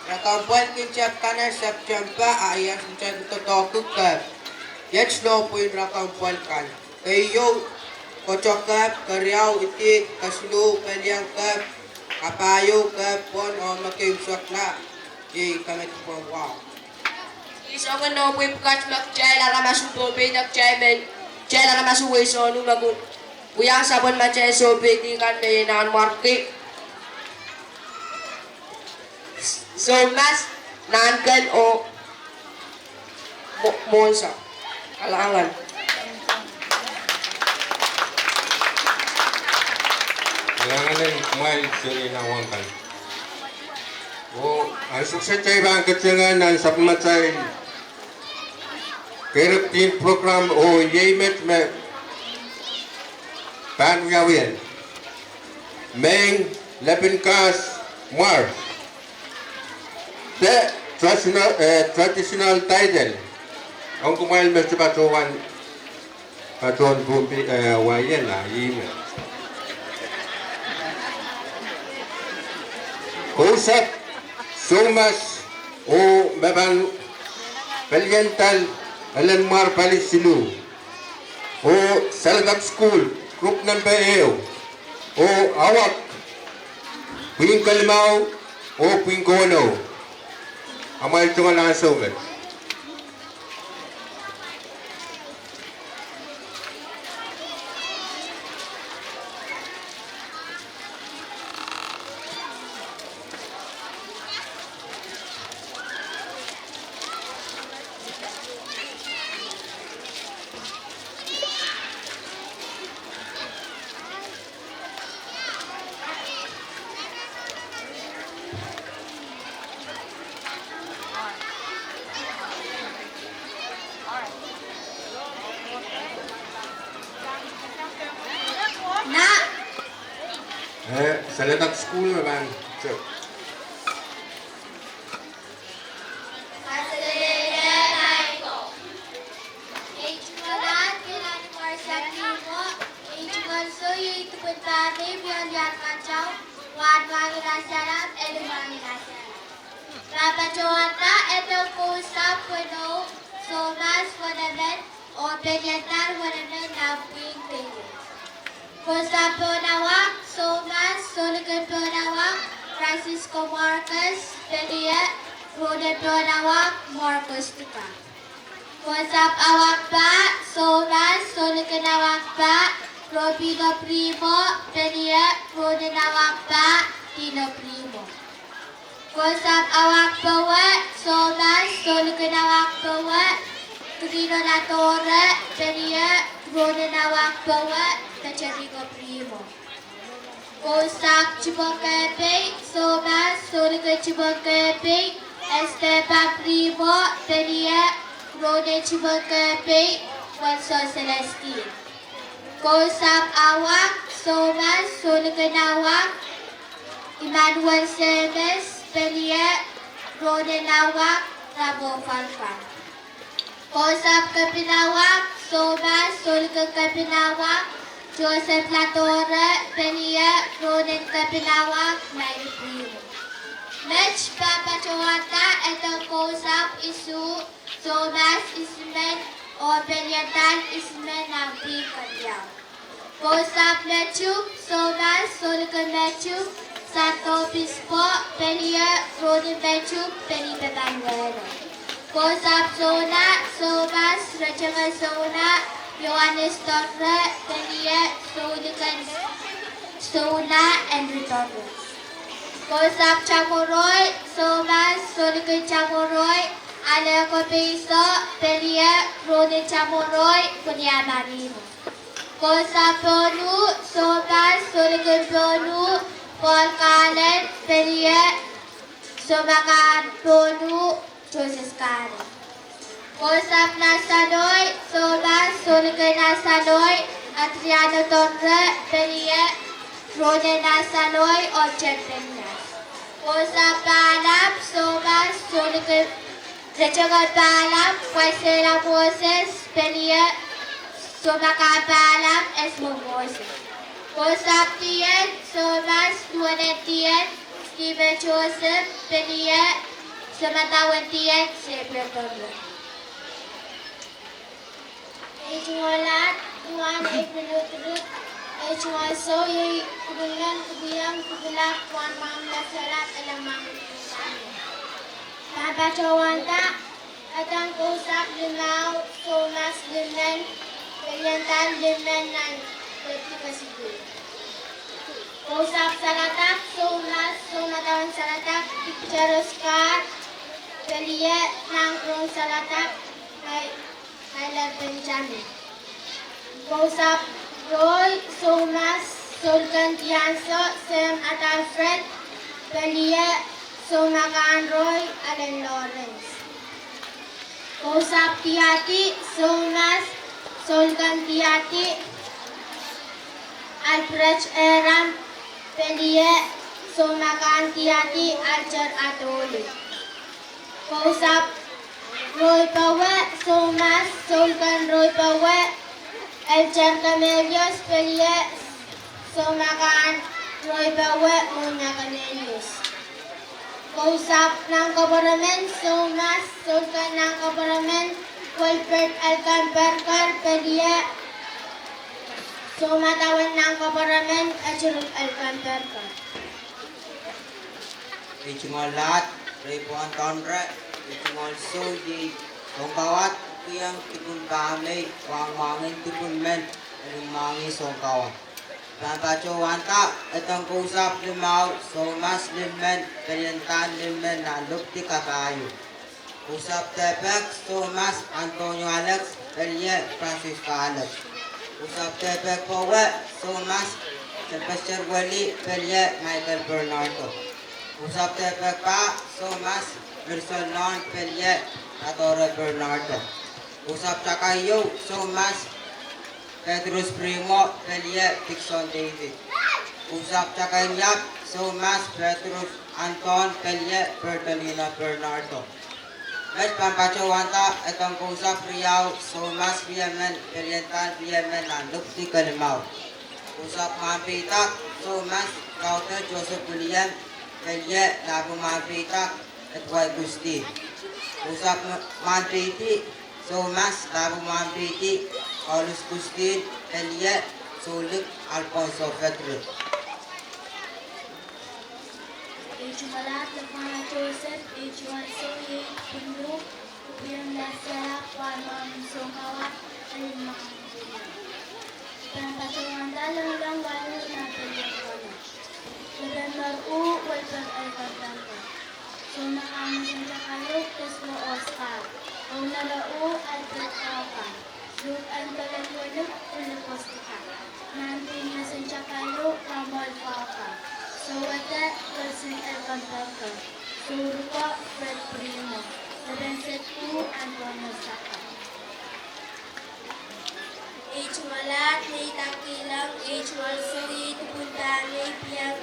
Rekempwel kin tep kane September, a iei ansou me kitail doadoahngki kehp. Iet nohpwei en Rekempwel kan. Keieu, Koto Kehp, keriau Idid, kesiluh Pelian Kehp, kapahieu Kehp Pwon, oh me kaimwisekla iei Kemedipwong Wau. Ih soangen nohpwei pwukat me kitail aramaso Pohnpei de kitail men, kitail aramaso Weisonu me kin wiahn sapwellimatail sohpeidi kan me iei Nanmwarki, Soumas, Nankel oh Mo-, Monsa. Kalahngan. Kalahngan en kumwail seri nan wahn kan. Oh ansou kitail pahn ketinge nan sapwellimatail kereptin program, oh iei met me pahn wiawi en Mehn Lepin Kahs Mwar. The traditional, eh, traditional title. Ong kumwail me sohte patohwan, patohwan Pohnpei, eh, Hawaiian, a ih me Kousapw Soumas, oh me pahn pelianda elen Mwar Pali siluh, oh Saledek School, group nempe ehu, oh Awak, pwihn kelimau oh pwihn kowenou. Amwail tungoal ansou met. Na, eh, Saledek School me pahn tep. Kaselehlie maing ko. Ei tungoal ahd Kilani Mwarsa Kimo, ei tungoal sou iei Dipwin Pahmei, Wialian Katau, Wahnwahn Ngirasalap, Elimwahn Ngirasalap. Pahn patohwanda edou Kousapw weneu, Soumas wenemen, oh pelianda wenemen nan pwihn keieu. Kousapw Pohnawak, Soumas, Soulikin Pohnawak, Francisco Marcus, pelieu, Ronen Pohnawak, Marcus Tuka. Kousapw Awakpah, Soumas, Soulikin Awakpah, Robino Primo, pelieu, Ronen Awakpah, Dino Primo. Kousapw Awakpowe, Soumas, Soulikin Awakpowe, Kirino Ladore, pelieu, Ronen Awakpowe, Peteriko Primo. Kousapw Chipwongkepei, Soumas, Soulikin Chipwongkepei, Esteban Primo, pelieu, Ronen Chipwongkepei, Wonso Celestine. Kousapw Awak, Soumas, Soulikin Awak, Emmanuel Semes, pelieu, Ronen Awak, Ramo Falfal. Kousapw Kepinawak, Soumas, Soulikin Kepinawak, Joseph Ladore, pelieu, Ronen Kepinawak, Mairi Primo. Met pahn patohwanda edou Kousapw Isuh, Soumas Isimen, oh pelianda Isimen nan pwihn keriau. Kousapw Metup, Soumas, Soulikin Metup, Santo Obispo, pelieu, Ronen Metup, Pelipe Panuelo. Kousapw Souna, Soumas, Retenge Souna, Johannes Torre, pelieu, Soulikin Souna, Henry Torre. Kousapw Chamoroi, Soumas, Soulikin Chamoroi, Aleko Peiso, pelieu, Ronen Chamoroi, Kunia Marino. Kousapw Pohnpei, soumas, souleng en Pohnpei, Paul Kalen, Pelie, soumakahn Pohnpei, Joseph Kalen. Kousapw Nasaloi, soumas, souleng en Nasaloi, Adriano Tonre, Pelie, Rone Nasaloi, oh Jen Penias. Kousapw Palam, soumas, souleng en Rechengel Palam, Waisela Moses, Pelie, soumakahn Palam, Esmo Moses. Kousapw Dien, soumas, duwen en Dien, Stephen Joseph, Pelie, soumadawehn Dien, Xavier Tonre. Ei tungoal ahd, Luan April Uhtred. Ei tungoal sou iei Kupwuren Kupwuiong Kupwulak Wahnmwahng Lasialap Elemmwahng Kupwuren Sahmo. Pahn patohwanda, Edeng Kousapw limau, soumas limmen, pelianda limmen nan Deputy Kesipi. Kousapw Saledek, soumas, soumadawehn Saledek, Victor Oscar, Pelie, Nangkroun Saledek, Kai-, Kailer Benjamin. Kousapw Rohi, soumas, souleng en Dianso, Sam Adelfred, Pelie, soumakahn Rohi, Allen Lawrence. Kousapw Diadi, soumas, souleng en Diadi, Alfred Eram, Pelie, soumakahn Diadi, Alter Adoli. Kousapw Rohipowe, soumas, souleng en Rohipowe, Elter Kemelios, Pelie, soumakahn Rohipowe, Monia Kemelios. Kousapw Nangkopworomen, soumas, souleng en Nangkopworomen, Wilbert Elkan Parker, Pelie, soumadawehn Nangkopworomen, Echuruk Elkan Parker. Ei tungoal ahd, Rayburn Tonre. Ei tungoal sou iei Sounkawa, Kupwuiong Dipwin Pahmei, Wahnmwahng en Dipwin Men, Elemmwahng Sounkawa. Pahn patohwanda, Edeng Kousapw limau, soumas limmen, pelianda limmen nan Lupdi Kapahieu. Kousapw Dehpek, soumas, Antonio Alex, Pelie, Francisca Alex. Kousapw Dehpek Powe, soumas, Sylvester Weli, Pelie, Michael Bernardo. Kousapw Dehpek Pah, soumas, Wilson Lon, Pelie, Adore Bernardo. Kousapw Takaio, soumas, Petrus Primo, Pelie, Dixon David. Kousapw Takaiap, soumas, Petrus Anton, Pelie, Bertolino Bernardo. Met pahn patohwanda, Edeng Kousapw riau, soumas riemen, pelianda riemen nan Lupdi kelimau. Kousapw Mwahnpeidak, soumas, Kauder Joseph William, Pelie, Lahpo Mwahnpeidak, Edward Kusti. Kousapw Mwahnpeidi, soumas, Lahpo Mwahnpeidi, Paulus Kustin, Pelie, Soulik, Alfonso Frederick. Ei tungoal ahd, Lefana Joseph. Ei tungoal sou iei Dipwin Luh, Kupwuiong Lasialap Wahnmwahng Sounkawa, Elemmwahng Kupwuren. Pahn patohwanda, Lengileng Waluh nan Pelien Kono. November uh, Wilbert Elkan Parker. Soumakahn Mesentakaio, Teslo Oscar. Ounere uh, Albert Parker. Luhk en Pelen Wenuk, Philip Oscar. Nan pin Mesentakaio, Samuel Parker. Souwada, Wilson Elkan Parker. Souruko, Fred Primo. Pepensek uh, Antonio Saka. Ei tungoal ahd, Nei Takilong. Ei tungoal sou iei Dipwin Pahmei, Pieng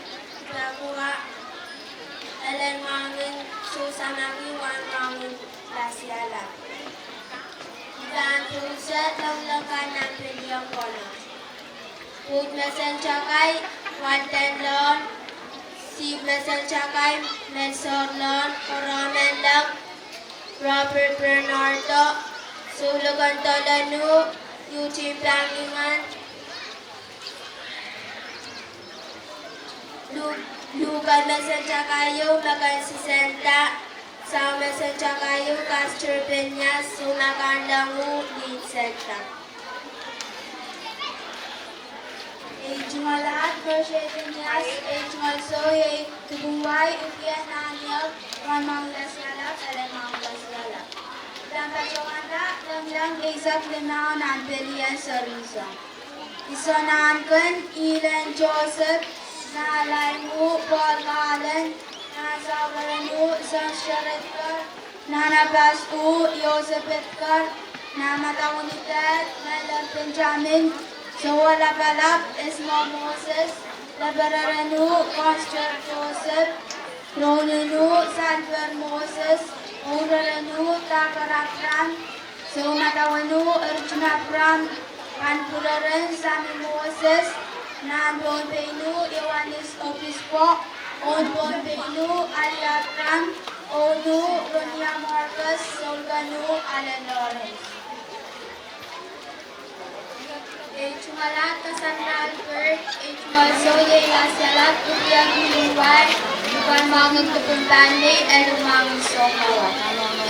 Takua, Elemmwahng Sousamaki, Wahnmwahng Lasialap. I pahn pwoud Lengileng kan nan Pelien Kono. Pwoud Mesentakai, Walden Lon. Sihpw Mesentakai, Mensor Lon, Koromen Leng, Robert Bernardo, Soulik en Delano, Eugene Panglingan, Luhk, Luhk en Mesentakaio, Mackenzie Senta, Sahm Mesentakaio, Castor Peñas, Soumakahn Leng uh, Lin Senta. Ei tungoal ahd, Mercy Phineas. Ei tungoal sou iei Dipwin Wai, Upien Naniel, Wahnmwahng Lasialap, Elemmwahng Lasialap. I pahn patohwanda, Lengileng Isaac limau nan Pelien Seri Song. Isonahnken Ellen Joseph, nah Laing uh Paul Kahlen, nah Saureren uh Sons Seret Kar, nah Napas uh Iosepet Kar, nah Madaunidel Meler Benjamin, Soulapalap Esmo Moses, Lepereren uh Constance Joseph, Rounen uh Salper Moses, Oureren uh Takar Abraham, Soumadawen uh Erjun Abraham, Kanpwureren Sami Moses, Nahn Pohnpein uh Ioanis Obispo, Ohn Pohnpein uh Ali Abraham, Oud uh Ronia Marcus, Soulkan uh Allen Lawrence. Ei tungoal ahd Cassandra Albert, ei tungoal sou iei Lasialap Upian Kuluwai, I pahn mwahngih kupwuren pahn mei, elen mwahngih soumwahu wet.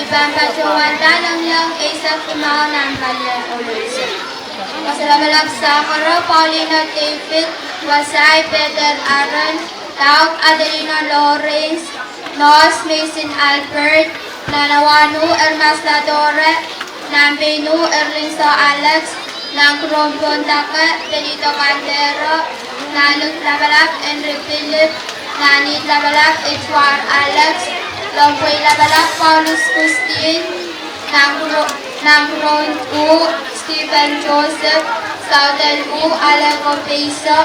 I pahn patohwanda lengileng eisek limau nan palien Oluseik. Koasoalapalap sakoro: Paulina David, Wasai Peter Aaron, Dauk Adelina Lawrence, Nos Mason Albert, Nanawanu Ermas Ladore, Nahn Pein uh Erlingso Alex, Nahn Kuroun Pohnpei Delito Kandero, Nahn Luk Lapalap Henry Philip, Nahn Ihd Lapalap Edward Alex, Lopwei Lapalap Paulus Christian, Nahn Kuroun uh Stephen Joseph, Southern uh Aleko Peiso,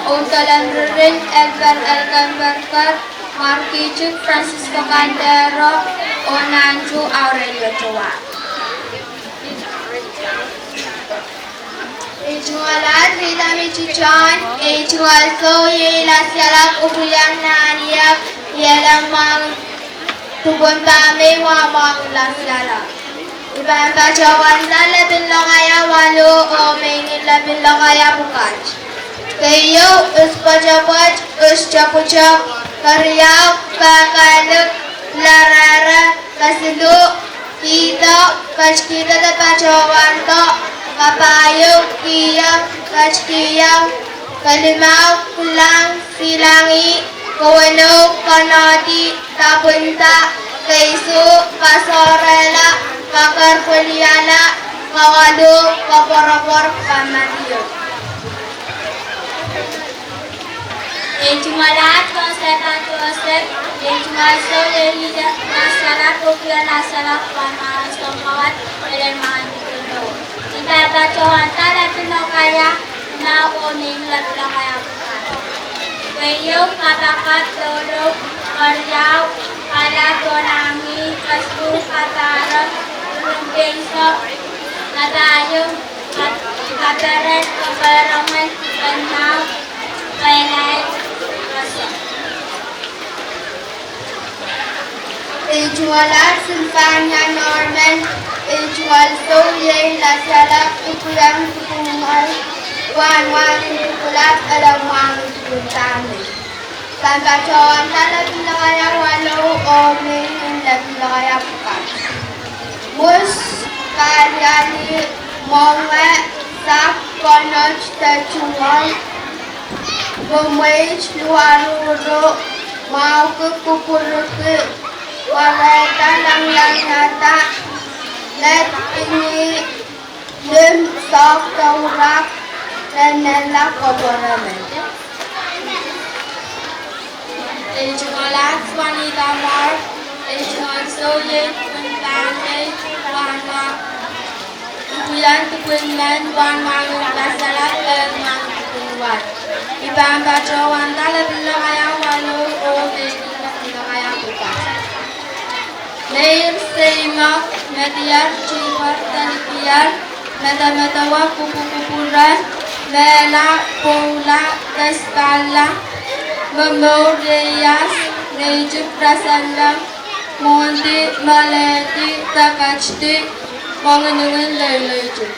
Oudolong Ririn Elper Elkan Berker, Markituk Francisco Kandero, oh Nahn Tuh Aurelio Towa. Ei tungoal ahd Rita Michi John, ei tungoal sou iei Lasialap Upian Nahniep, elen mwahngih kupwuren pahn mei, mwahngih Lasialap. I pahn patohwanda lepin lokaia waluh oh meingieng lepin lokaia pwukat. Keieu, Uspoatopot, Ustopwutok. Keriau, Pakailuk, Larere. Kesiluh, Kihdo, Ketkihdo de Patohwando. Kapahieu, Kihong, Ketkihong. Kelimau, Kilang, Silangi. Kewenou, Konohdi, Kapwunda. Keisuh, Kasohrehla, Kakerpweliala. Kawaluh, Koapworopwor, Kamadiong. Ei tungoal ahd Joseph Joseph, ei tungoal sou iei Lasialap Upian Lasialap, pahn mwahngih soumwahu wet, elen mwahngih kupwuren mou. I pahn patohwanda lepin lokaia limau oh meingieng lepin lokaia pwukat. Keieu, Kapakap, Loulou. Keriau, Kala, Tonami. Kesiluh, Kadarong, Kuroun Peiso. Kapahieu, Ka-, Kaperen, Kaperengen, Kennau, Kailai, Roso. Ei tungoal ahd Sylvania Norman, ei tungoal sou iei Lasialap Upian Kupwungal, pahn mwahngih kupwulap, elen mwahngih kupwuren pahn mei. Pahn patohwanda lepin lokaia waluh oh meingieng lepin lokaia pwukat. Mwus, Kariali, Mwenge, Sahpw, Konot de Tungoal, Mwemweit, Luwaruru, Mwahuki, Kupwurki, Warehda, Langlangiada, Led, Pini, Lim, Sohk, Sourak, Nennenla, Koapworemen. Ei tungoal ahd Juanita Mark, ei tungoal sou iei kupwuren pahn mei, pahn mwahngih kupwuren men, pahn mwahngih Lasialap, elen mwahngih kupwuren wet. I pahn patohwanda lepin lokaia waluh oh meingieng lepin lokaia pwukat. Meir, Seimok, Medier, Tibor, Delikier, Medemedewe, Kupwukupwure, Mehla, Pwoula, Kespalla, Momour, Reias, Neitik, Rasalong, Mwohndi, Malehdi, Dakatdi, Mwenginingin, Leileitik.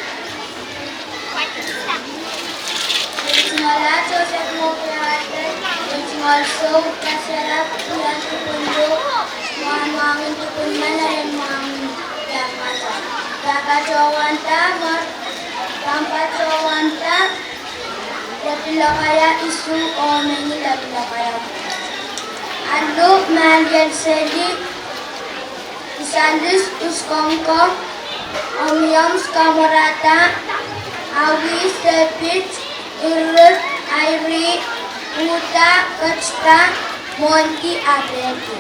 Ei tungoal ahd Joseph Mokei Albert, ei tungoal sou Lasialap Upian Kupwunduh, pahn mwahngih kupwuren men, elen mwahngih kupwuren pahn mei. Pahn patohwanda, pahn patohwanda lepin lokaia isuh oh meingieng lepin lokaia. Alu, Marian Seli, Isalis Uskongko, Omioms Kamwarada, Awi Sepit, Irrid, Airi, Uta, Ketsda, Mwohndi, Apehdi.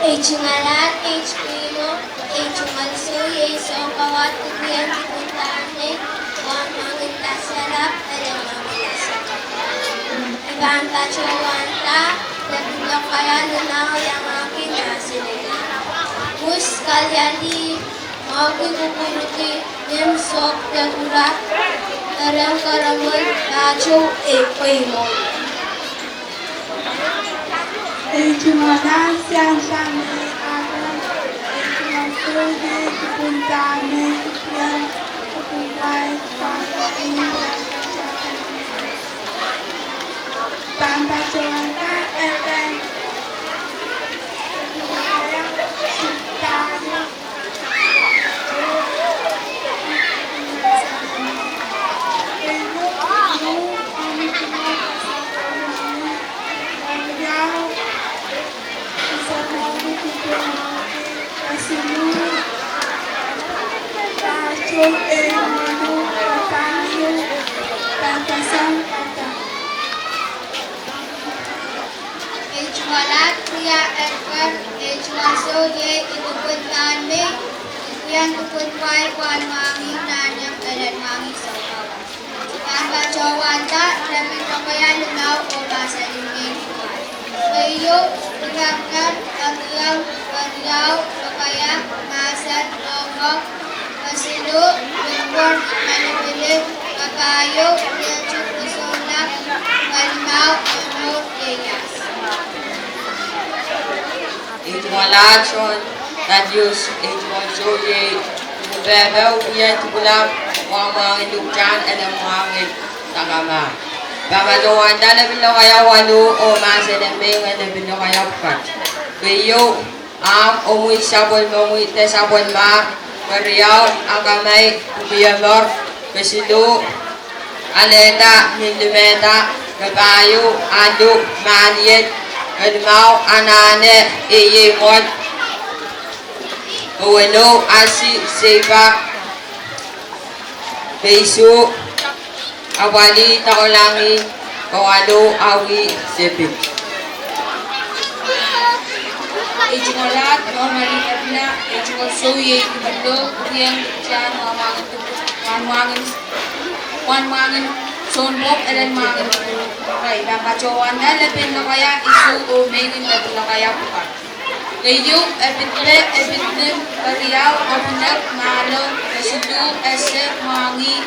Ei tungoal ahd, ei tungoal ih, ei tungoal sou iei Sounkowa, dipwieng dipwin pahn mei, wahn mwahngih lasialap, elen mwahngih lasialap. I pahn patohwanda lepin lokaia limau iangahki mahsen: Wis kalialih, mwahuki kupwurki, nim sohp de kurak, kereng keremwen, pahtou, ei pweimou. Ei tungoal ahd, Siansan, ei Aron, ei tungoal sou iei dipwin pahn mei, dipwieng dipwin wai, wahn mwahngih lasialap. Pahn patohwanda elen Ei tungoal ahd, Ria Edgar, ei tungoal sou iei dipwin pahn mei, dipwieng dipwin wai, wahn mwahngih Nahniang, elen mwahngih Sounkowa. I pahn patohwanda lepin lokaia limau oh mahsen en Ngehn Iwal. Keieu, Iraknar, Keriau, Keriau, Lokaia, Mahsen, Lohngok, Kesiluh, Lipwong, Malipilip, Kapahieu, Riehtik, Risoulap, Kalimau, Momour, Ieias. Ei tungoal ahd, John Thaddeus, ei tungoal sou iei dipwin pahn mei, dipwieng dipwilap, wahn mwahngih Luhktahn, elen mwahngih Takama. I pahn patohwanda lepin lokaia waluh oh mahsen en mei, lepin lokaia pwukat. Keieu, Ahmw, Omwi, Sapwellimomwi de Sapwellimahr. Keriau, Akamai, Pwukiomor. Kesiluh, Alehda, Minlimehda. Kapahieu, Alu, Mahliel. Kalimau, Anahne, Eieimwol. Kawenou, Asi, Seipak. Keisuh, Apwalih, Dakolangi. Kawalu, Awi, Sepik. Ei tungoal ahd, Norma Lee Epina, ei tungoal sou iei dipwin lok, dipwieng dipwin tiahk, wahn mwahngih, wahn mwahngih, wahn mwahngih sounpwong, elen mwahngih Rai. I pahn patohwanda lepin lokaia isuh oh meingieng lepin lokaia pwukat. Keieu, Epidpe, Epidnim, Keriau, Epinek, Mahlo, Kesiluh, Ese, Mwangi,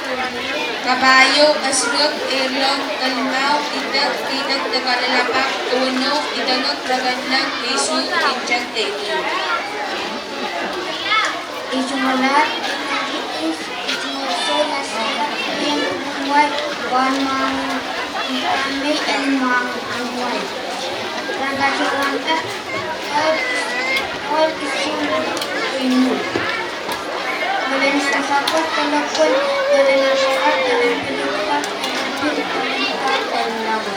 Kapahieu, Esingek, Eirlong, Kalimau, Idek, Idek de Kalelapak, Kawenou, Idengek, Rekenleng, Keisuh, Intek, Teikin. Ei tungoal ahd, Epina Dickens, ei tungoal sou Lasialap, dipwieng dipwin wai, wahn mwahngih, pahn mei, elen mwahngih Anwai. I pahn patohwanda ohl isuh, ohl isuh, isuh. Elen sasapwet, elen pwel, elen asarak, elen pilipilap, elen pil, elen pal, elen laud.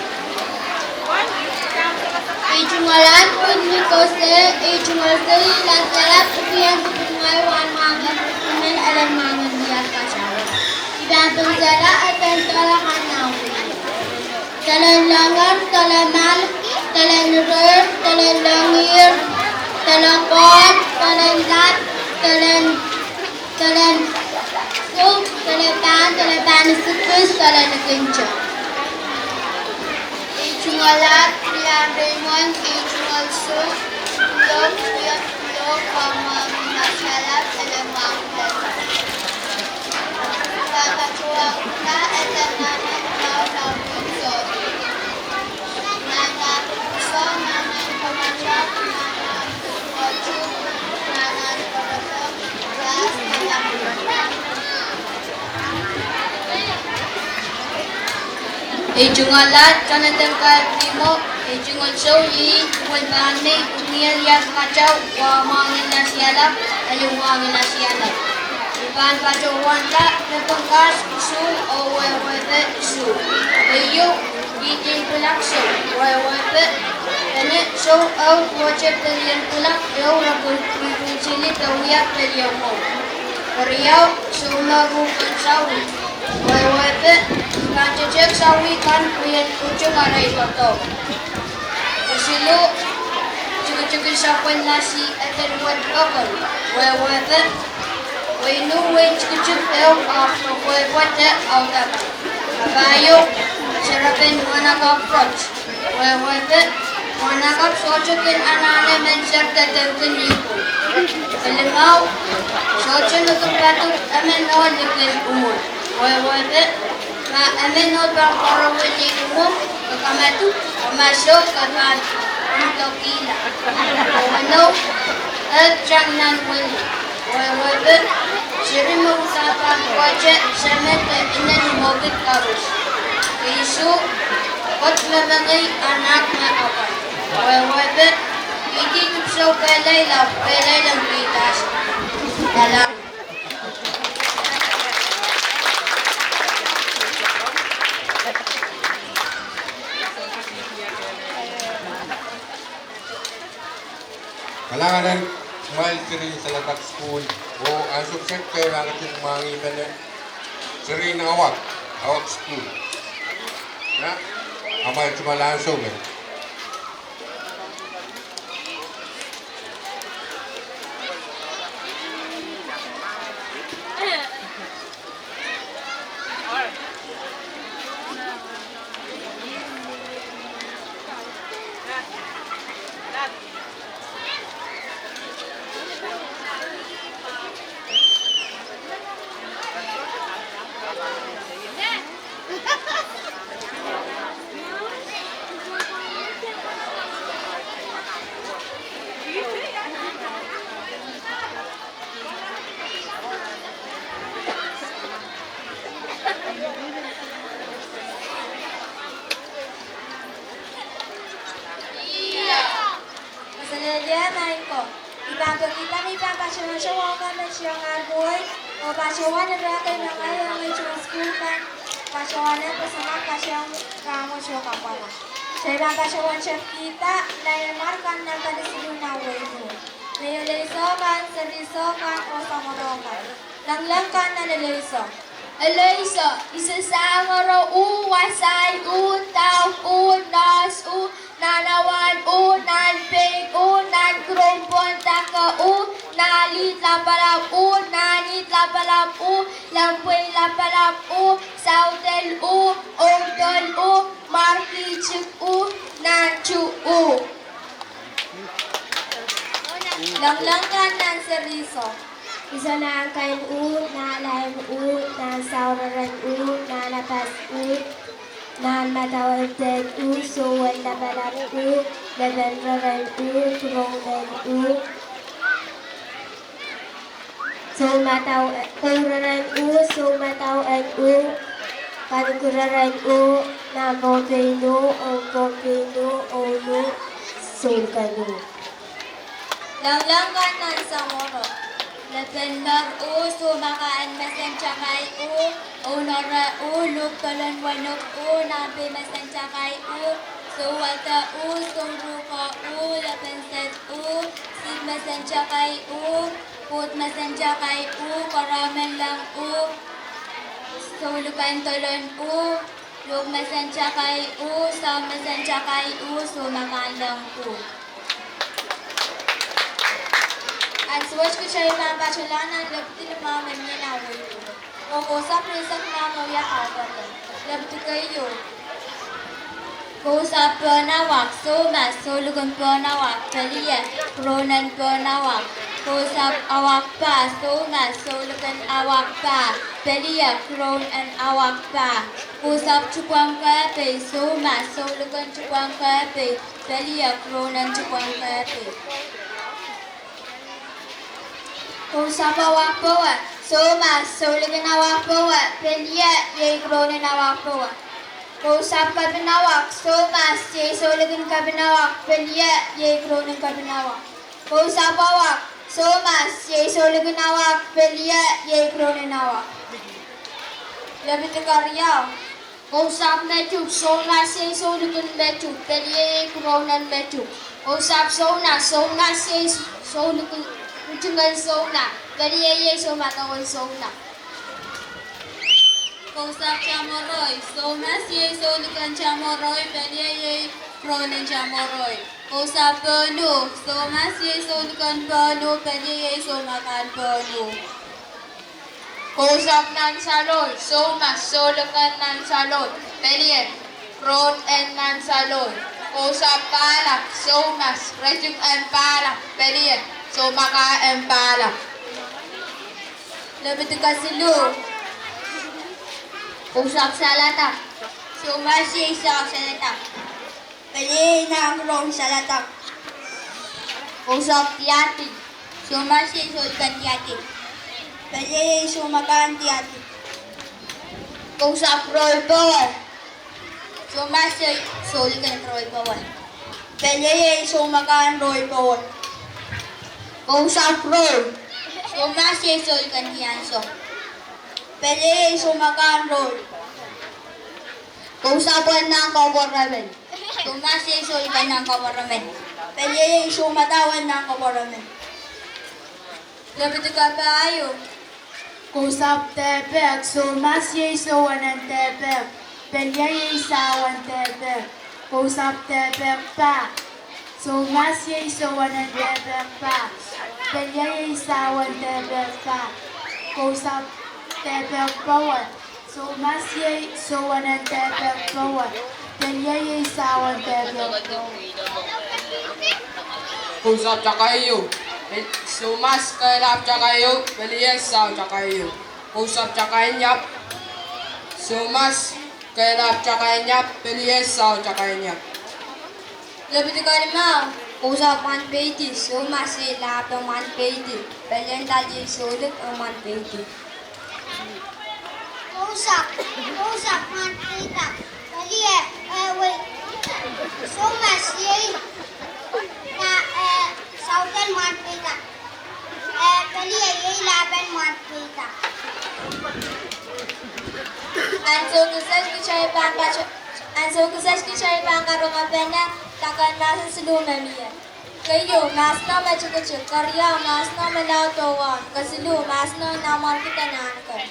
Ei tungoal ahd, Pwinni Kose, ei tungoal sou Lasialap, dipwieng dipwin wai, wahn mwahngih Pwinni, elen mwahngih Liar Patau. I pahn pwurehng lepin lokaia limau. Delen loangor, delen mal, delen irer, delen loangir, delen kohl, delen lad, delen, delen sou, delen pahn, delen pahn isikis, delen ikinto. Ei tungoal ahd, Ria Raymond, ei tungoal sou, Lok, Ria Lok, wahn mwahngih Lasialap, elen mwahngih Lesialap. Ei tungoal ahd, Jonathan Kaiprimo, ei tungoal sou Lee, dipwin pahn mei, dipwieng Liar Patau, wahn mwahngih Lasialap, elen mwahngih Lasialap. I pahn patohwanda lepin kahs isuh oh wehwehpe isuh. Keieu, Eden Pwulak Sou, wehwehpe: Ene sou ehu duwehte pelien pwulak ehu, re kin riri sili de wia pelien mwohmw. Keriau, soumwahu kan sawi. Wehwehpe, I pahn tetehk sawi kan pwehn utung arail doadoahk. Kesiluh, tikitik sapwellimomwi eden wet pokon. Wehwehpe, wehin uh wehin tikitik ehu ahpw pwehpwehte audakan. Pahieu, serepen mwahnakapw pwoat. Wehwehpe, mwahnakapw sohte kin anahne men seri de dengki nipwong. Kelimau, sohte me kin paduk emen oh likin umwong. Wehwehpe, ma emen oh pahn koarohng ni umwong, ke kamadipw, oh ma soh, ke pahn pwukdokihla. Weneu, ehu tang nan wini. Wehwehpe, seri me uhdahn pahn kohte semen de inen mwekid koaros. Isuh, Koht me mengei, anahn me apwal. Wehwehpe, ihte dipwisou kehlail ahpw kehlail en kihda. Kala. Kalahngan en kumwail seri Selepak Sukuhl, oh ansou kiset kitail pahn ketin mwahngih pene seri en Awak, Awak Sukuhl. Ih, amwail tungoal ansou me. Kaselehlie maing ko. I pahn pekihda me I pahn patohwan sohte wahka me tiong ar pwuhwei, oh patohwan ire kei me ngehi ong ei tohn sukuhl kan, patohwan patohwan patohwan kapwala. Kitail pahn patohwan tepkihda lainimar kan nan pali siluh nan wehin Ur. Mie eleisek kan, serisek kan, oh samworo kan. Lengileng kan nan eleisek. Eleisek, ise samworo uh, wasahi uh, dauk uh, nohs uh, nanawahn uh, nan peik uh, nan kuroun pohn dake uh, nalihd lapalap uh, nanihd lapalap uh, lempwei lapalap uh, saudel uh, oudol uh, markitik uh, nan tu uh. Lengileng kan nan serisek. Ise nan kain uh, nan laim uh, nan saureren uh, nan apas uh, nan madau en dehd uh, sowen lapalap uh, lepen reren uh, kuroun en uh, soumadau, koureren uh, soumadau en uh, kanukureren uh, nan pwomw pein uh, oh pwomw pein uh, oh nu, souluken uh. Lengileng kan nan samworo. Lepen mer uh, soumaka en mesentakai uh, ounere uh, lukdolon wenuk uh, nan pei mesentakai uh, souwede uh, souruko uh, lepen sed uh, sihk mesentakai uh, pwuhd mesentakai uh, koaramen leng uh, souluken dolon uh, luk mesentakai uh, sahm mesentakai uh, soumaka leng uh. Ansou wet kitail pahn patohlahng nan lepidi limau me mie nan wehi Ur. Oh kousapw eisek me wia Awak. Lepidi keieu. Kousapw pohn Awak, soumas, soulikin pohn Awak, peliek, kuroun en pohn Awak. Kousapw Awak Pah, soumas, soulikin Awak Pah, peliek, kuroun en Awak Pah. Kousapw Tupwang Kehpei, soumas, soulikin Tupwang Kehpei, peliek, kuroun en Tupwang Kehpei. Kousapw Awak Powe, soumas, soulikin Awak Powe, peliek, iei kuroun en Awak Powe. Kousapw Kepin Awak, soumas, iei soulikin Kepin Awak, peliek, iei kuroun en Kepin Awak. Kousapw Awak, soumas, iei soulikin Awak, peliek, iei kuroun en Awak. Lepidi keriau. Kousapw Metuk, soumas, iei soulikin Metuk, peliek, iei kuroun en Metuk. Kousapw Sounas, soumas, iei soulikin Riting en Soumla, pelieiei soumadau en Soumla. Kousapw Tamoroh, Soumas iei souliken Tamoroh, pelieiei rohl en Tamoroh. Kousapw Pohnpei, Soumas iei souliken Pohnpei, pelieiei soumakan Pohnpei. Kousapw Nansaloh, Soumas souliken Nansaloh, pelieiei rohl en Nansaloh. Kousapw Pahlap, Soumas riting en Pahlap, pelieiei soumaka en Pahlap. Lepidi kesiluh. Kousapw Saledek, Soumas iei sahu Saledek, pelieiei nahk rohng Saledek. Kousapw Diadi, Soumas iei souliken Diadi, pelieiei soumakan Diadi. Kousapw Roipowe, Soumas iei souliken Roipowe, pelieiei soumakan Roipowe. Kousapw Roh, Soumas iei souliken Dianso, pelieiei soumakan Roh. Kousapw Wenang Koapworemen, Soumas iei souliken Wenang Koapworemen, pelieiei soumadau en Wenang Koapworemen. Lepidi kapahieu. Kousapw Dehpek, Soumas iei souen en Dehpek, pelieiei sawen Dehpek. Kousapw Dehpek Pah, Soumas iei souen en Dehpek Pah, pelieiei sawen Dehpek Pah. Kousapw Dehpek Powe, Soumas iei souen en Dehpek Powe, pelieiei sawen Dehpek Powe. Kousapw Takaiu, Soumas kehlap Takaiu, pelieiei sahu Takaiu. Kousapw Takainyap, Soumas kehlap Takainyap, pelieiei sahu Takainyap. Lepidi kalimau. Kousapw Mwahnpeidi, Soumas iei lahpen Mwahnpeidi, pelieiei ndaliei soulik en Mwahnpeidi. Kousapw, Kousapw Mwahnpeidek, pelieiei, eh, wei, Soumas iei, na, eh, sauden Mwahnpeidek, eh, pelieiei lahpen Mwahnpeidek. Ansou kiset kitail pahn kato-, ansou kiset kitail pahn karonge pene taken mahsen siluh me mie. Keieu, mahseno me tikitik. Keriau, mahseno me laud oh waun. Kesiluh, mahseno en Nanmwarki de Nahniker.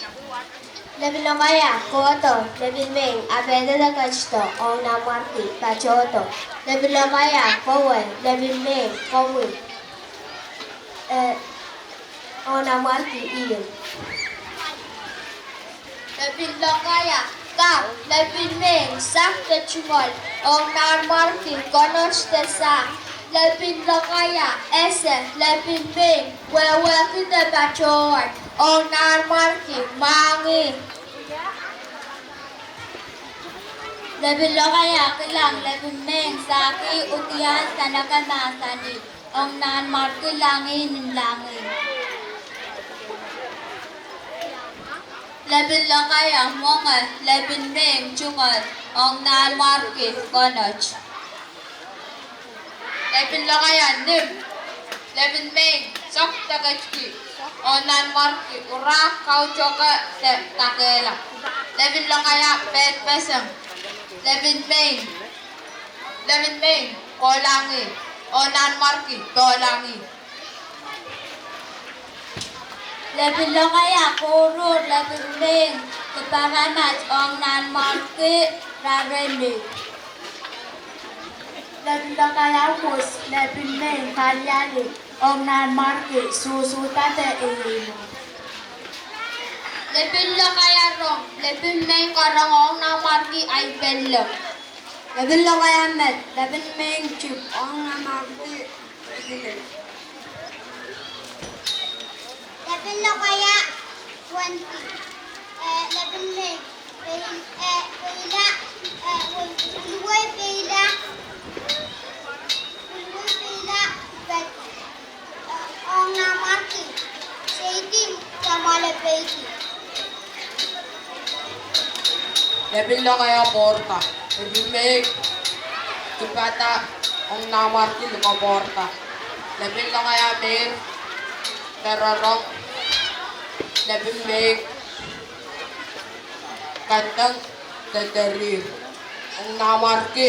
Lepin lokaia, kohdo. Lepin mehn, apehdo de ketido. Ong Nanmwarki, patohdo. Lepin lokaia, kowe. Lepin mehn, komwi. Eh, ong Nanmwarki, ihmw. Lepin lokaia, kak. Lepin mehn, sak de tungoal. Ong Nanmwarki, konot de sahk. Lepin lokaia, ese. Lepin mehn, wehwehki de patohwan. Ong Nanmwarki, mwahngih. Lepin lokaia, kilang. Lepin mehn, sahki, udiahn, saneke, mahsanih. Ong Nanmwarki, langih, nin langih. Lepin lokaia, mwenge. Lepin mehn, tungoal. Ong Nanmwarki, konot. Lepin lokaia, nim. Lepin mehn, sok de ketki. Ong Nanmwarki, ura, kautoke de dakehla. Lepin lokaia, pehd peseng. Lepin mehn, lepin mehn, kohlangih. Ong Nanmwarki, pohlangih. Lepin lokaia, kouruhr. Lepin mehn, kiparamat. Ong Nanmwarki, rarenih. Lepin lokaia, wus. Lepin mehn, kaliali. Ong Nanmwarki, suhsuhda de eieimwo. Lepin lokaia, rong. Lepin mehn, karong. Ong Nanmwarki, ahi pello. Lepin lokaia, met. Lepin mehn, tip. Ong Nanmwarki, lepin lokaia, wenti. Eh, lepin mehn, peil-, eh, peila, eh, wei-, wiliwei peila, wiliwei peila, pet. Eh, ong Nanmwarki, seidi, tamwale peidi. Lepin lokaia, poarda. Lepin mehn, dipada. Ong Nanmwarki, liko poarda. Lepin lokaia, meir, de rorong. Lepin mehn, kadeng, de derihr. Ong Nanmwarki,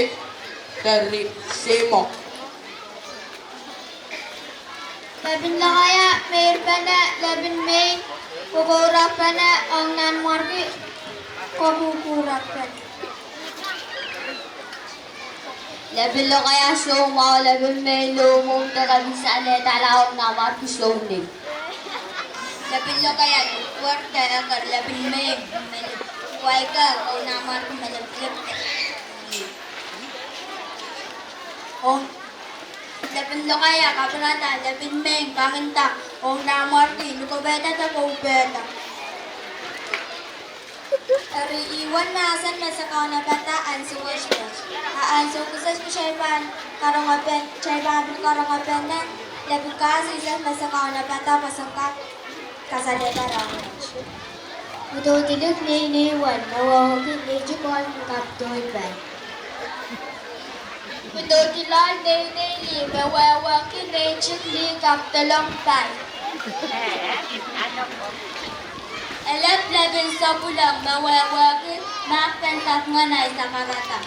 deri, seimok. Lepin lokaia, meirpene, lepin mei, kokourokpene, ong nanmwarki, kokourokpene. Lepin lokaia, soumwahu, lepin mei, lohmwohng, de kepin salehdala, ong nanmwarki, sounei. Lepin lokaia, werte, eker, lepin mei, melep, waike, ong nanmwarki, melep, melep. Ong lepin lokaia, kapwurada, lepin mei, kanginda, ong nanmwarki, likopehda de koupehda. Eri, ih wen mahsen me se kaunopada ansou wet. A ansou kiset me kitail pahn karongopene, kitail pahn pil karongopene lepin kahs eisek me se kaunopada pwe se kak kasalehda rahnwet. Pwudohdilik neinei wen, me wehwehki neitik ohl ni kapwdohn pai. Pwudohdiloal neinei lih, me wehwehki neitik lih kapwdolong pai. Elep lepin sapwulong, me wehwehki mahk pen sapwungen ei sakarada.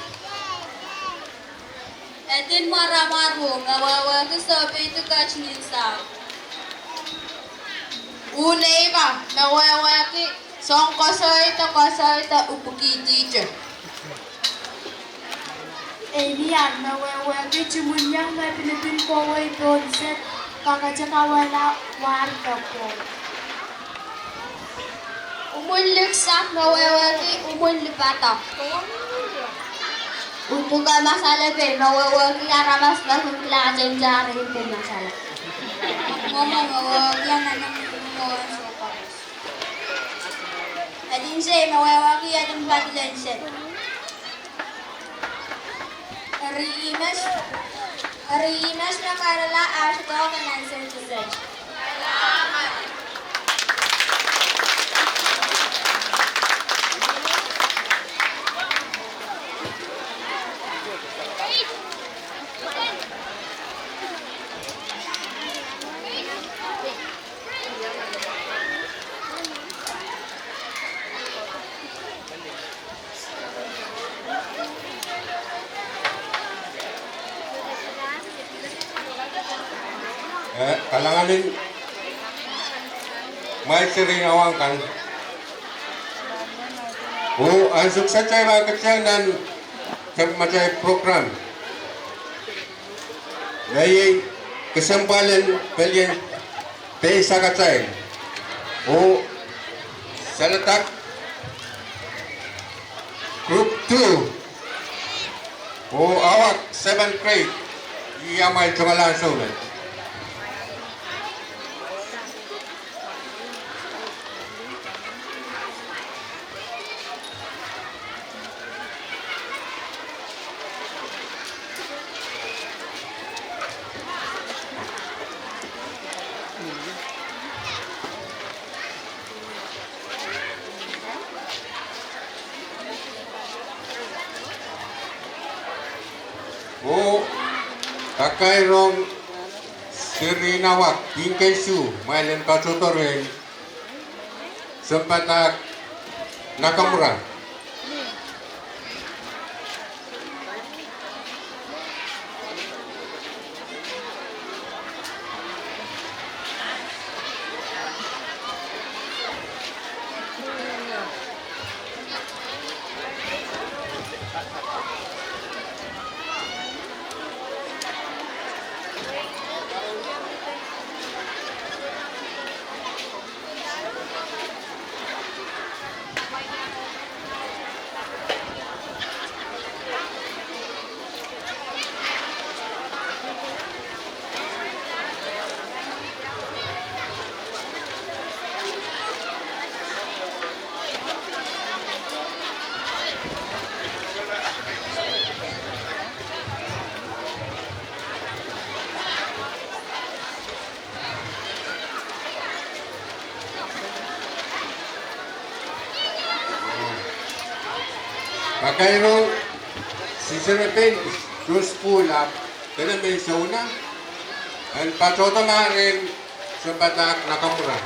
Edin mwaramwaru, me wehwehki sohpeidi ket ni saut. Uneiba, me wehwehki soang koasoai de koasoai de upwikihdi te. Einian, me wehwehki tumwun iang me pilipil kohwei pohn sehd, kakete kawehla war de koh. Umwun liksang, me wehwehki umwun lipadok. Uduke masalapei, me wehwehki aramas me kin kilang teintail kin masala. Mwomwe, me wehwehki anahne me kin mwohn soh koaros. Edin sei, me wehwehki edin padilensed. Eri ihmet, eri ihmet me kahrehla aht doadoahk en ansou kiset. Eh, kalahngan en mwail seri en awang kan. Oh, ansou kiset kitail pahn ketieng nan tematail program. Ngehi kesempwal en pelien peisakatail oh saledak group two oh awak seventh grade, ih amwail tungoal ansou met. Oh, kakairong seri en awak, Pinkesu, mwail en patohdo rehn sounpadahk Nakamura. Kakairong siserepein Jospul ahpw dene me I sohte en patohdo ma rehn sounpadahk Nakamura.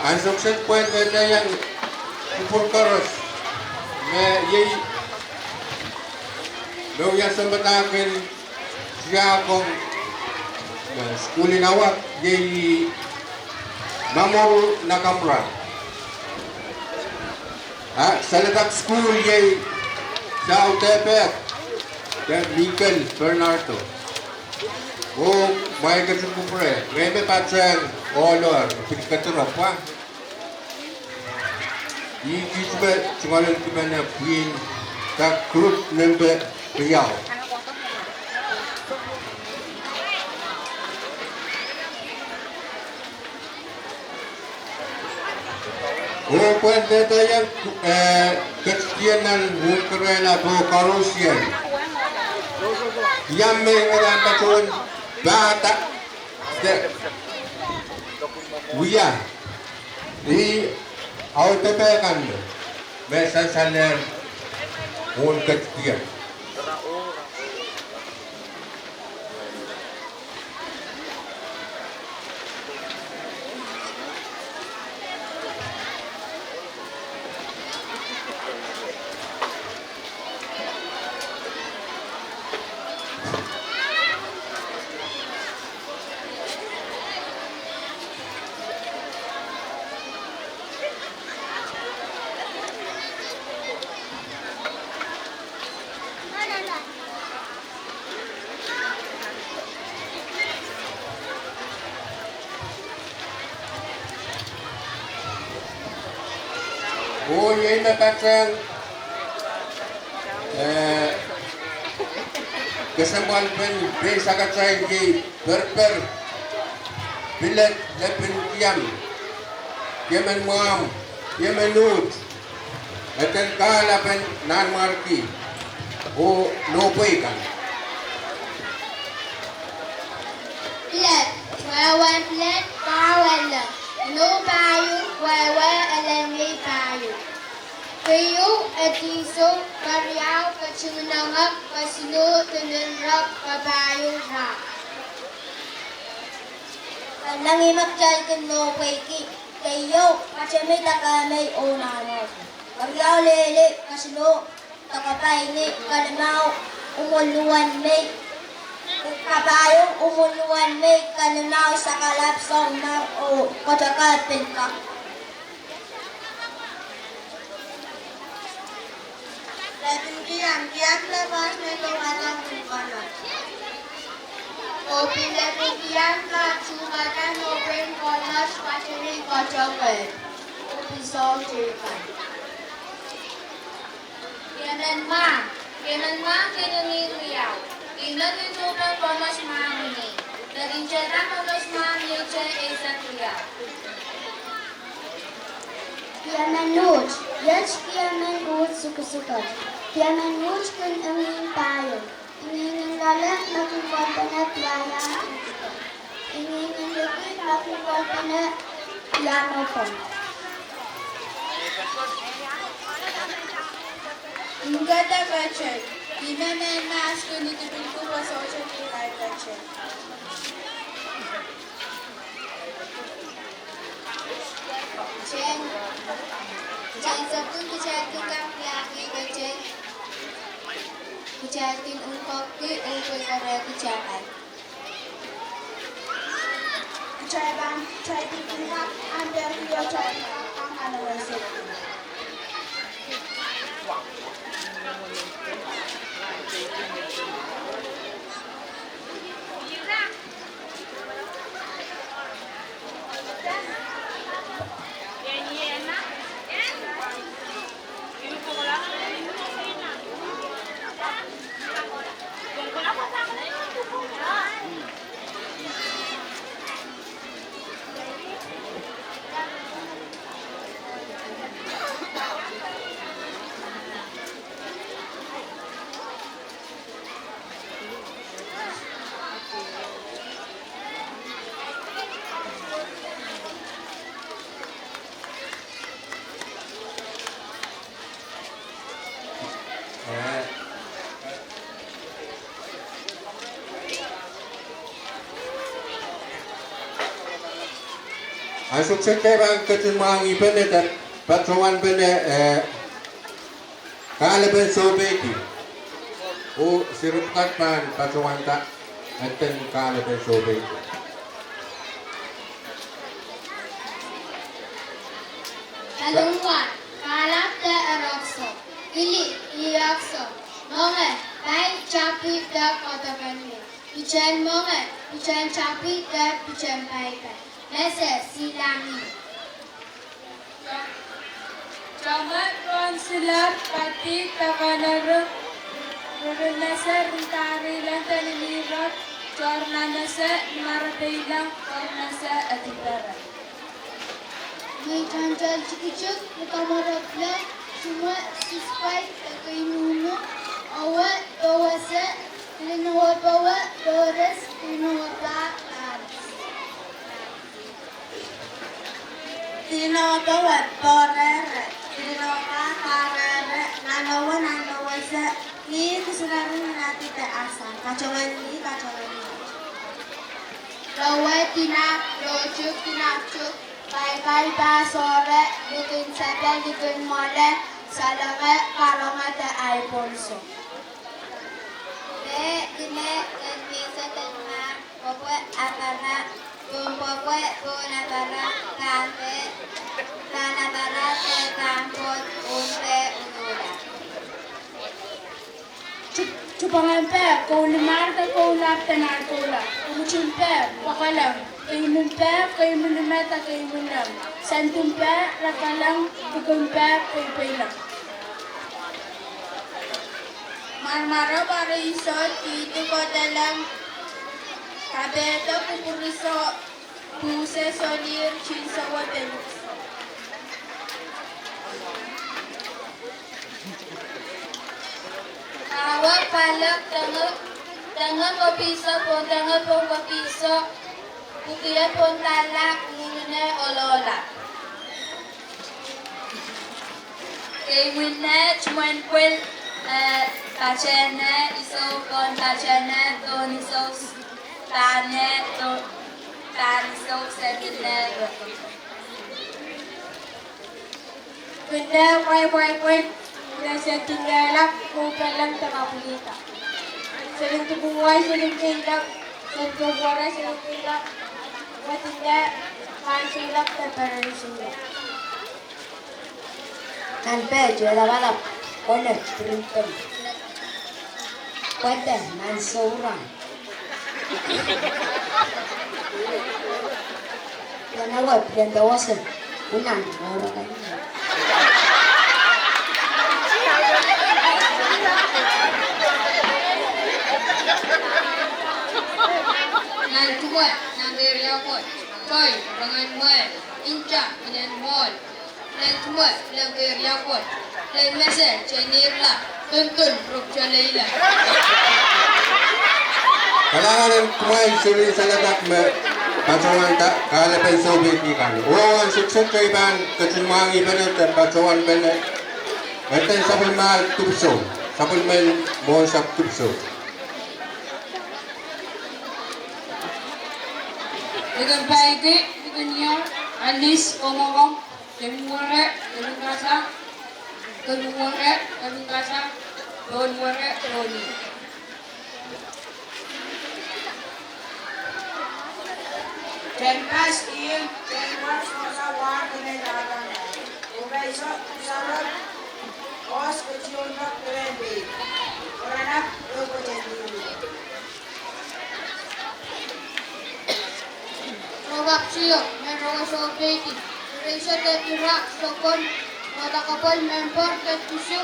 Ansou kiset pwehn dehdehng kupwur koaros me iei, me wia sounpadahk en tiahk ong, eh, sukuhl en Awak iei Mamoru Nakamura. Ah, saledek sukuhl iei South Tepek, de Michael Bernardo. Oh, mwail ketin kupwure, me me patehng ohl, pil ketin ropwa. Ih kiht me tungoalenki me pwihn, de group member riau. Oh pwehn dehdehng, eh, ketikihong nan wunkerehla pohn koarosie. Ia me ngehn patohwan pahda de wia ni audepe kan me sansalehr wunketikihong. Oh iei me patehng, eh, kesempwalpen pein sakatail iei Perper Pilet Lepin Kiam, Kiemen Mwahmw, Kiemen Uht, Eden Kahlapen Nanmwarki, oh nohpwei kan. Pilet, wehwehn Pilet, wehwehn leng. Inou pahieu, wehwehn leng, inou pahieu. Keieu, Edinso, keriau, Ketinginohng, kesiluh, Tininrek, kepahieu, Rah. Leng, ihme kitail kin nohpweiki. Keieu, Patemi, Dakehmei oh Nanmwarki. Keriau, Lele, kesiluh, Dakapaini, kelimau, Umwunluwenmei, kepahieu, Umwunluwenmei, kelimau, Sakalap, Soumar oh Koatoke Pilkak. Lepin Kiam, Kiam Lepin Kiam, Lepin Kiam, Lepin Kiam, Lepin Kiam, Patemi Koatoke, Upisoh Tipan. Kiemen Mwahmw, Kiemen Mwahmw, Kiemen Mwahmw, Kiemen Mwahmw, Kiemen Mwahmw, Kiemen Mwahmw, Kiemen Mwahmw, Kiemen Mwahmw. Kiemen Uht, iet Kiemen Uht sukusuket. Kiemen Uht kin inging pahieu. Ingingen loale me kin kolpene Piahiang Uhtpwong. Ingingen liki me kin kolpene Piahnopwong. Ingkete ketek, ihme mehn mahs kin idipil kupwur sohte kihla ketek. Kitail, kitail sapwtun kitail kin kak wiahki ketek. Kitail kin ungkopki oh pweikerehki kitail. Kitail pahn, kitail kin kak ahneki oh kitail kin kak pahn kanengeisek. Ansou kiset kei pahn ketin mwahngih pene de patohwan pene, eh, kahlepen soupeidi. Oh seri pwukat pahn patohwanda eden kahlepen soupeidi. Kahlap de ereokso, ili, iohkso, mwenge, pai, tapwi de kodoken wia. Pwuhken mwenge, pwuhken tapwi de pwuhken paipe. Mese, silangi. Tohmw, tohn siler, padi, de kanere, riri mese, rin pari, lende ni mihrek, tohr nan ese, ni marepeileng, tohr nan ese, edipere. Mwein tohn tikitik, ni kamwerepile, sumwe, sispai, de keimwihmwi, owe, powese, kilin owe powe, poares, kilin owe pah, pahres. Kilin owe powe, poarere, kilin owe pah, pahrere, nan owe, nan powese, ni kisireri, ni nadi de asa, patohwen ni, patohwen ni. Rowe, dinap, rohtuk, dinaptuk, paipai, pahsoare, likin sepe, likin mwoale, salonge, karonge de ahi pwonso. Peh, lime, denmihso, denmahk, pwopwe, apara, pohn pwopwe, pohn apara, pahn peh, pahn apara, de pahn pwoat, unpeh, unula. Tupw-, tupwengen peh, koulimahr de koulap de nair koulap. Pwukutin peh, pwoakeleng. Keimwin peh, keimwin lime de keimwin leng. Sendin peh, rekeleng. Pikin peh, peipeileng. Mwarmwarek, pwareiso, dihdi, kodeleng. Kapehdo, kupwuriso, pwuhse, solir, tinsou, pelikiso. Kahwek, palek, denge, denge kopihso, pohn denge pohn kopihso, pwukie pohn pala, ngingine, olola. Keimwin neh, tumwen pwil, eh, patehne, isou pohn patehne, dohn isou, pahne, dohn, pahn isou, sendin neh, roko. Kinde, pwaipwai pwil, kinde sendin lehlap, kupwukelong de kapwilida. Sendin dipwuwei, sendin keilap, sendin dipwuwere, sendin keilap, wedinde, pahn seilap de peren seilap. Nan peh, tuelapalap, kone, pirindem. Pwede, nan soura. Pilende wet, pilende wasa, unan, orekan. Nan kumwe, nan keriau pwoat, toi, rongen mwohl, inta, inen mwohl. Pileng kumwe, pileng keriau pwoat, pileng mese, teineirla, tuntun, ruk tolei lap. Kalahngan en kumwail seri saledak me patohwanda kahlepen soupeidi kan. Oh ansou kiset kei pahn ketin mwahngih pene de patohwan pene eden sapwellimomwi dipwisou, sapwellimen mwohnsapw dipwisou. Likin paiki, likin iang, alis, omwomwong, kemwere, kemwekasang, kemwere, kemwekasang, dohnwere, dohni. Tehnpas, ihmw, tehnpas, sohsa, war, kemehn, dahdahda. Upaiso, sarok, oahs, ketiepene, kemehn, pei. Oranak, dohko, tehnpas. Rowak sio, mehn rowak soupeidi, reiso de ira, sopwon, wadakapwal, mehn pwoar de kisu,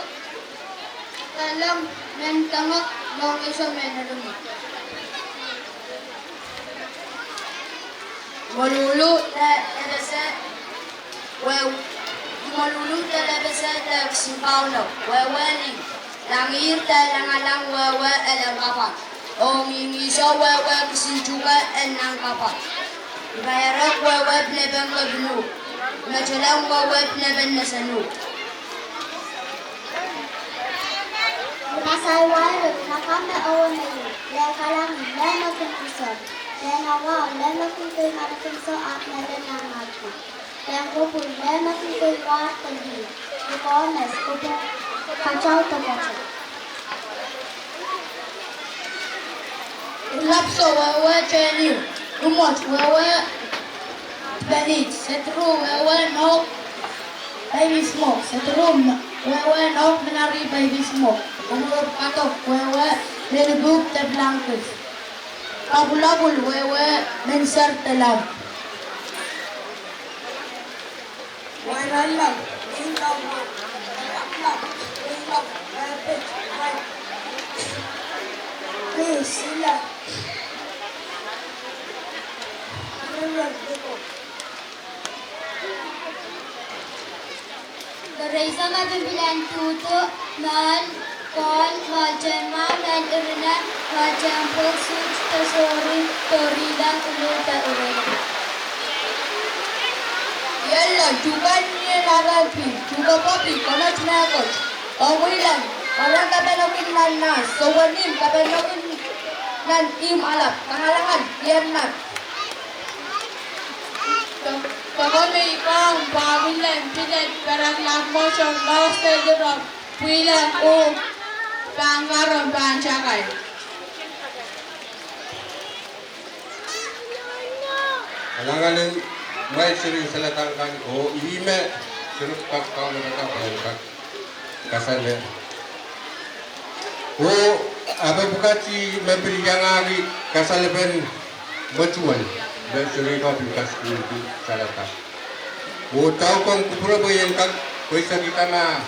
kalang, mehn tengek, mongeiso, mehn erimi. Moluhlu de lepese, we, moluhlu de lepese de kisin Kauno, wehwe ling. Langihr de langalang, wehwe elen kapwat. Oh ngihngihso, wehwe kisin tungoal en nan kapwat. Ipaiarek, wehwe pinepen kepin uhk. Metelong, wehwe pinepen nesen uhk. Ipasai, wehwe lakapw me owe me iu, lehkalang, lehn me kin pwuson. Lehn awa, lehn me kumwail kei manakinsou ahpw me lehn nan matma. Lehn kupwur, lehn me kumwail kei war de lih. Lihkomes, kupwur, kataudok kataudok. Lapso, wehwe Jenny. Limwet, wehwe Benit. Sedru, wehwe Nohk Baby Smoke. Sedru, wehwe Nohk Minari Baby Smoke. Kupwur, kadok, wehwe Lelipuk Deplankis. Kapwulapwul, wehwe Menser Delam. Doareisang me pil en duhdo, mehn, kohn, mehn tehnmahu, mehn irina, mehn temple, suht, de sohri, doarila, ulil, de ureila. Iello, tuhke ni en R L P, tuhke pwoapi, konot mehkot. Omwilen, mwaron kapehnoki nan nas, sowen imw kapehnoki nan imw alap, kangalahn, iernap. Pokon me I pahn pwahwilen pilen perek lamwohte mose lirop pwilen uhk pahn karon pahn takai. Alanganin mwail seri saledek kan oh ihme seri pwukat kaun me kak pahn kak kasale. Oh ape pwukat me pil iangahki kasalepen mwetuwel me seri ko pil kaskuhlki saledek. Oh taukong kupwure pwe I en kak pweisakihda ma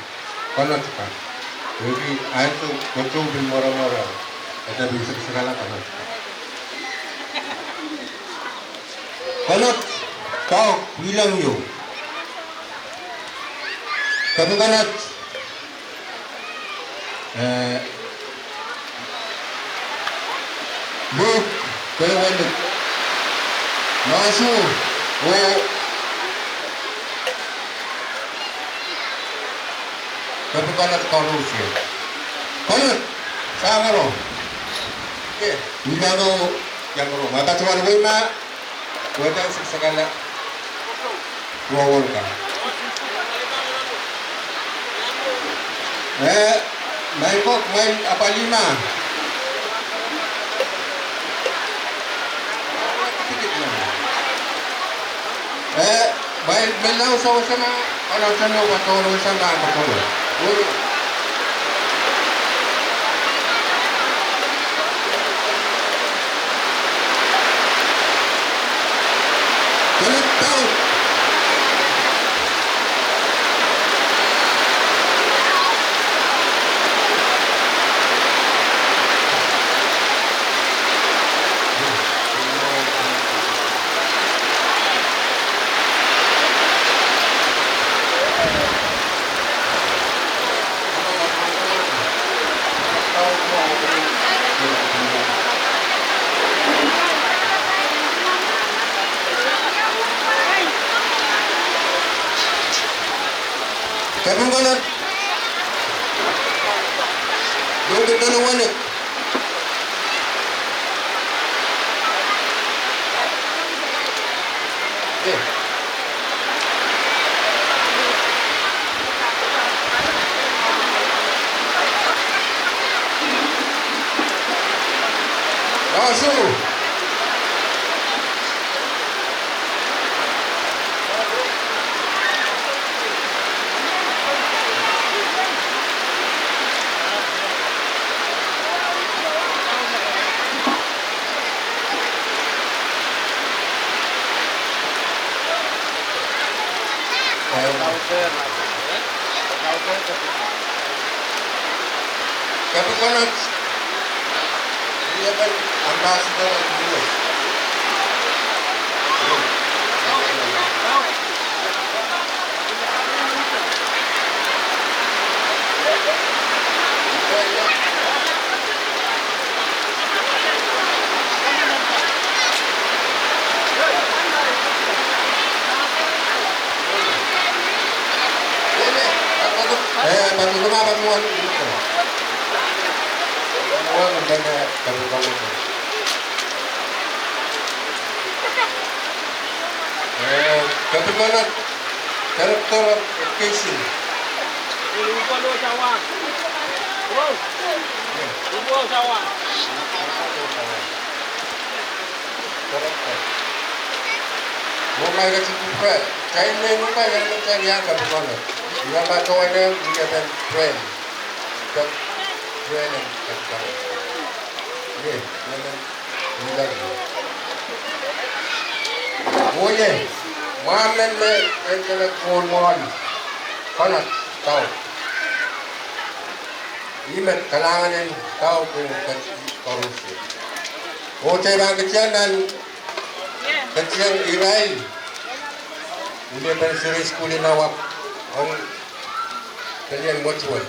konot kan. Pwehki ansou koaros pil mweremwere, e de pil seksekala konot kan. Konot, tauk, ileng ieu. Kaping konot. Eh, Luk, kewe Luk. Mahsu, oh, kaping konot koaros. Konot, sangaro. Ke, ileng oh, iangaro. Ma patohwan wei ma, wehda seksekala. Wawon ka. Eh, mwail kok, mwail apwalih ma. Eh, mwail menlau sewese ma, ahnsoun patohwan wasa ma patohwan. Kaping konot. Luk dene wanek. Mahsu. Kaping konot. Ambassador of U S. Eh, Kepinganat, Director of Education. Director. Mwo ma I ketin kupwure, kitail mehn Mumbai, kitail iang Kepinganat. Ira ma towe ne, ira pen Pwel. Pwel en Kepinganat. Ye, ye men. Oh ye, mwahmen me en kele koul mwohn Kepinganat, tau. Ih me kalahngan en tau ong kitail koaros. Oh kitail pahn ketieng nan, ketieng irail, wilipen Seri Sukuhl en Awak, ong pelien mwetuwel.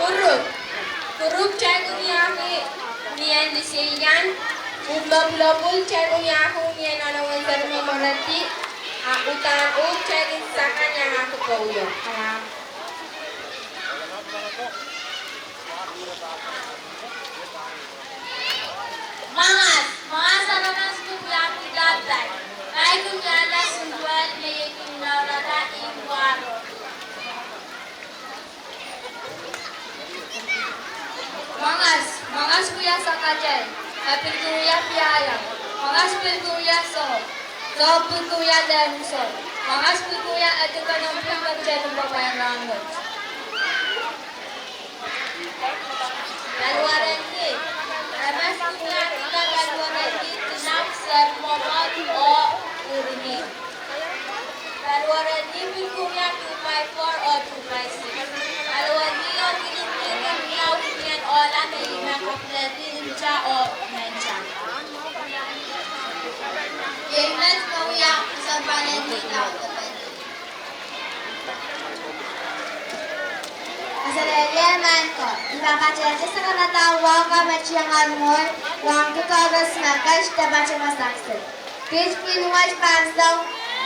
Kurup. Kurup kitail kin wiahki ni en liseian, uhd me pwulopwul kitail kin wiahki ni en ahnsoun Seri Mwomworedi, a uhdahn uhd kitail kin saka ni ah kepouyo. Mwahs, mwahs aramas kin wiahki dapai. Pai kin wiahla sukuhl me iei kin naurada ih wahro. Mwangas, mwangas wia sakatail, a pil kin wia piahiong. Mwangas pil kin wia soh, soh pil kin wia lehn uso. Mwangas pil kin wia edikon pil me kitail pahn pahn rahnwet. Paliwaren Lih, aramas kin wiahkihda Paliwaren Lih, tinak, Seri Mwomwod oh Irihni. Paliwaren Lih pil kin wia two by four oh two by six. Paliwaren Lih oh Killing Lih kin wia ni en ohla me ih me kapiledi nta oh menta. Iei met me wia sounpar en Lih Laud. Kaselehlie maing ko, I pahn patehng sakarada wahu kan me tiengol mwohn, wahu koaros me ket depato me sansal. Kiht pil wet pahn song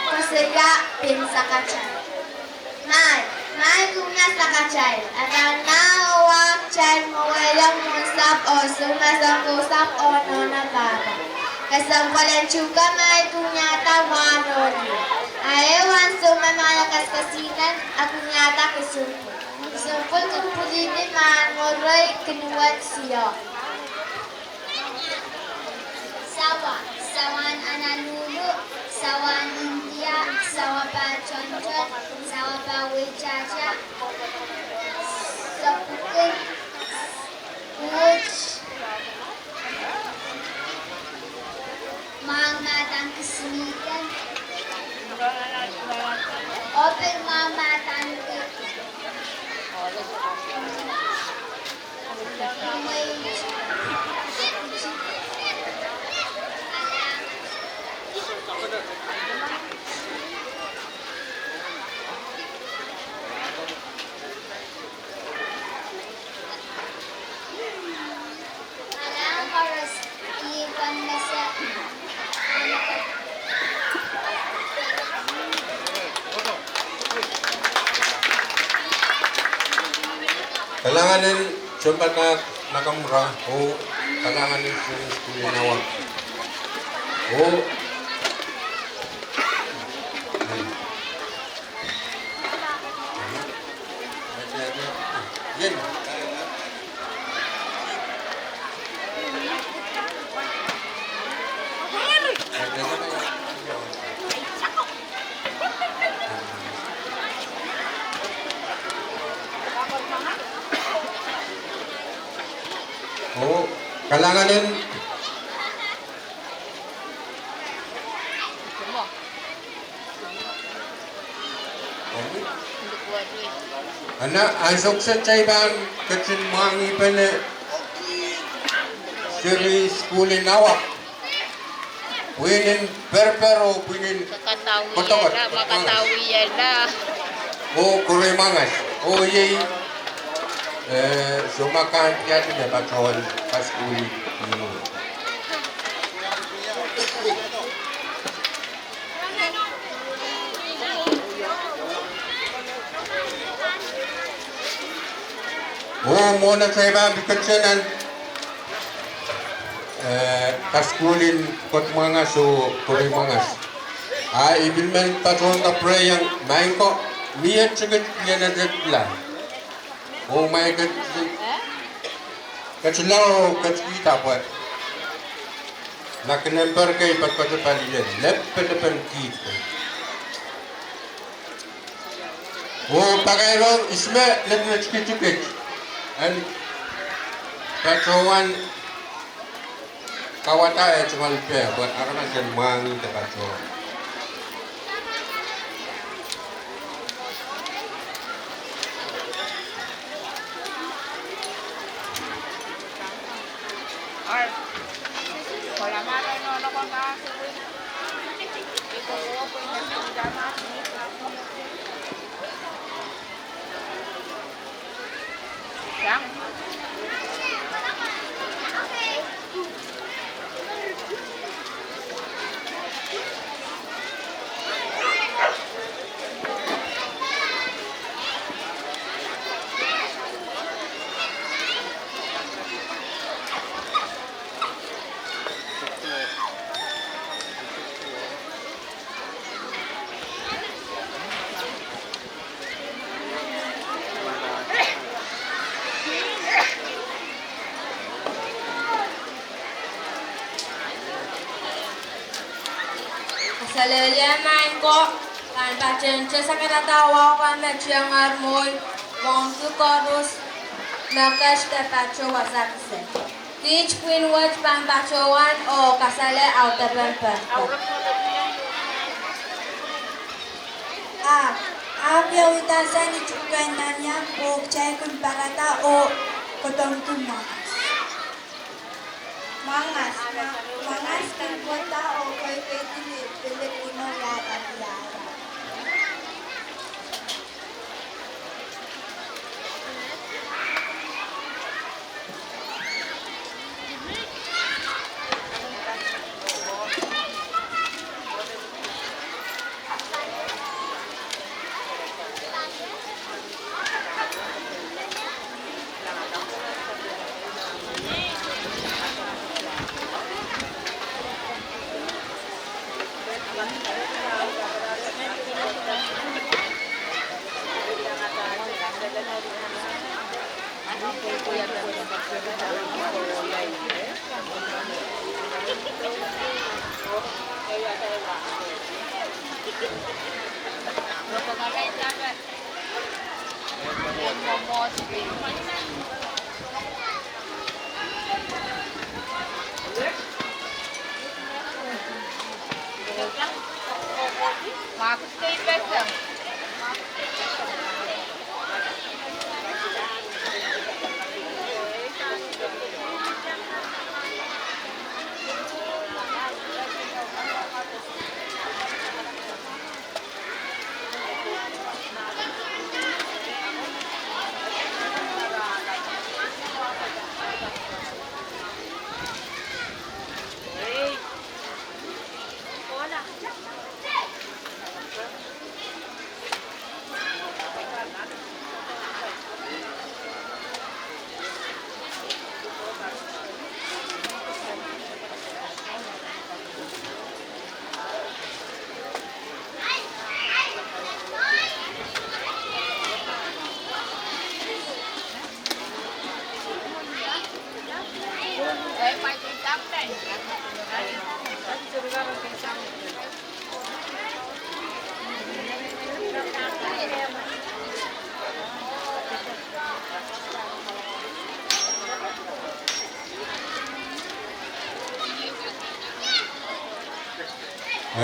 koasoia pil sakatail. Maing, maing kin wia sakatail, a pahn nah oh wahkitail mwowehla mwohn sahpw oh soumwahu soang kousapw oh nohno pahpa. Kesempwal en tuhke maing kin wiahda wahn oh lih. A ehu ansou me maing kesikesihnen, a kin wiahda kesempwal. Kesempwal kin pwilihdi mahn werei kin wet sio. Sawa, sawan Honolulu, sawan India, sawa pahn Tonton, sawa pahn Weitata, sapwukin, uht, mwahng mahdan kisiniken, oh pil mwahng mahdan ki Kalahngan en sounpadahk Nakamura oh kalahngan en Seri Sukuhl en Awak oh Kalahngan en Ana, ansou kiset kitail pahn ketin mwahngih pene seri sukuhl en Awak, pwihn en Perper oh pwihn en Kodoket, Kodoket Mwangas, oh Korei Mwangas, oh iei, eh, soumwahu kan tiahk me patohwan kasukuhl. Oh mwohn atail pahn pil ketin nan, eh, kasukuhl en Kodoket Mwangas oh Korei Mwangas. A I pil men patohwan kapwurehiong maing ko, mie tikitik ianetla. Oh ma I ketin, ketin lao ketikihda pwe ma kin emperor kei patopato pali lel, lepelepen kihd. Oh pakairong ihs me leteletki tikitik en patohwan kauwada eh tungoal peh, pwe aramas en mwahngih de patohwan. Kaselehlie maing ko, pahn patehng te sakadahda wahu kan me tiengehr mwohi, pwongki koaros me ket de patoh wasa kiset. Kiht pwihn wet pahn patohwan oh kasale audepen Perper. Ahpw, ahpw wiewia sang ni tuhkehn nanian, oh kitail kin parada oh kodohngki Mwangas. Mwangas, Mwa-, Mwangas kin pwoda oh koikoidi ni pelek limau iahd apiala.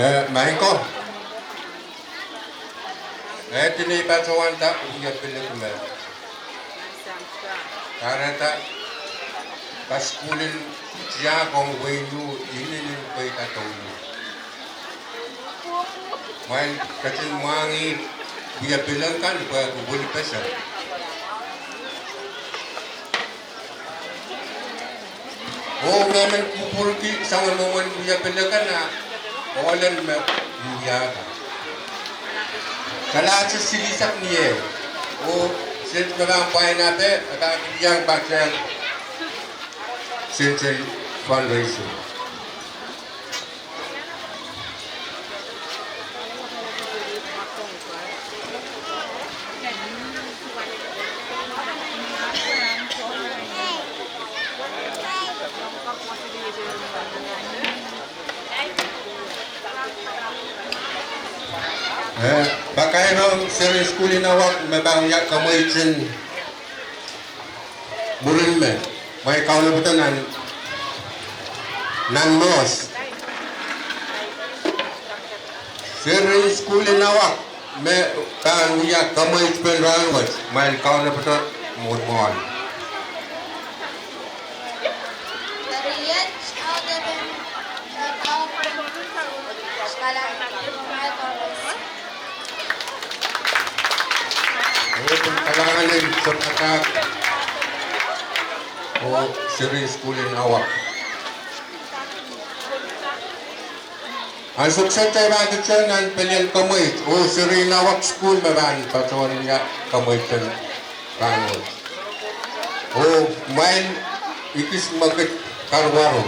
Eh, Michael. Eh, tinei patohwanda wia pilek me kahrehda kasukuhl en tiahk ong wehin Wu inenen pweida douluhl. Mwail ketin mwahngih wia pilek kan pwehki wilipeser. Oh, mehmen kupwurki sang mwomwen wia pilek kan a ohl en me wiahda. Kalahte silihsek ni ehu. Oh, sent me pahn pwain ape, e pahn kiliang patehng sent en fundraising. Eh, pakairong seri sukuhl en Awak me pahn wia kamweitin mwurin me, mwail kaunopada nan, nan Mwohs. Seri sukuhl en Awak me pahn wia kamweitpen rahnwet, mwail kaunopada mwohn mwoahl. Kalahngan en sounpadahk oh seri sukuhl en Awak. Ansou kiset kitail pahn kihong nan pelien kamweit oh seri en Awak sukuhl me pahn patohwan wia kamweitpen rahnwet. Oh mwail ekis me kit karuwaru.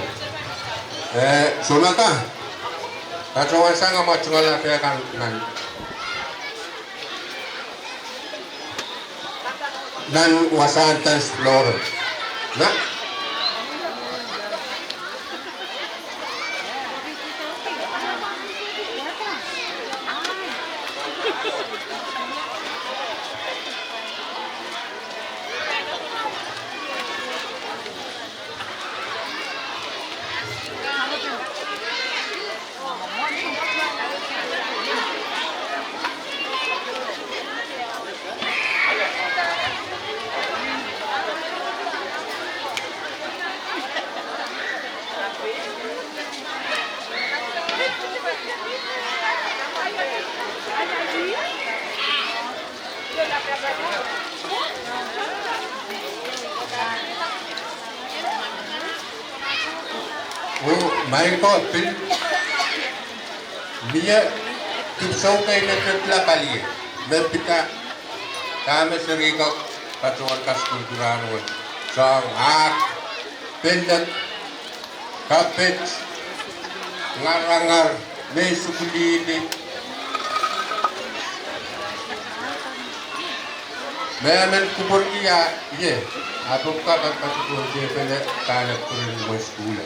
Eh, soumaka, patohwan sang amwa tungoal ape kan nan, nan wasahn dance floor. Na? Oh, mwail ko pil mie dipwisou kei me kepla palie me pid dahme seri ko patohwan kasukuhlki rahnwet. Soahng ahk, pelek, kapet, ngarangar, mehn sukuhlihli. Mehmen kupwurki ah ie, ahpw pwukat patohwan tepene dahme pwurehng mwehi sukuhl.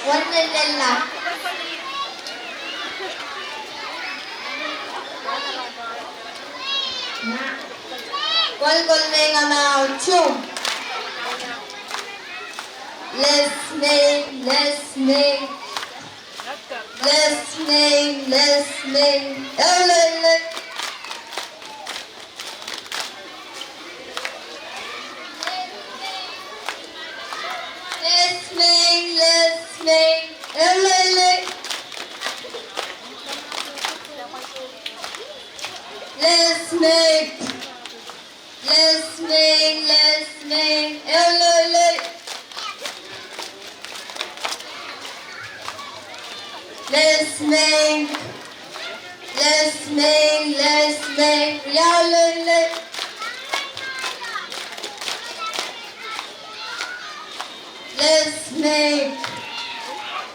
Wen lella. Kolokol me ngamah tung. Listening, listening. Listening, listening. Ehu lele. Listening, listening. Ehu lele. Listening. Listening, listening. Ehu lele. Listening. Listening, listening. Riau lele. Listening.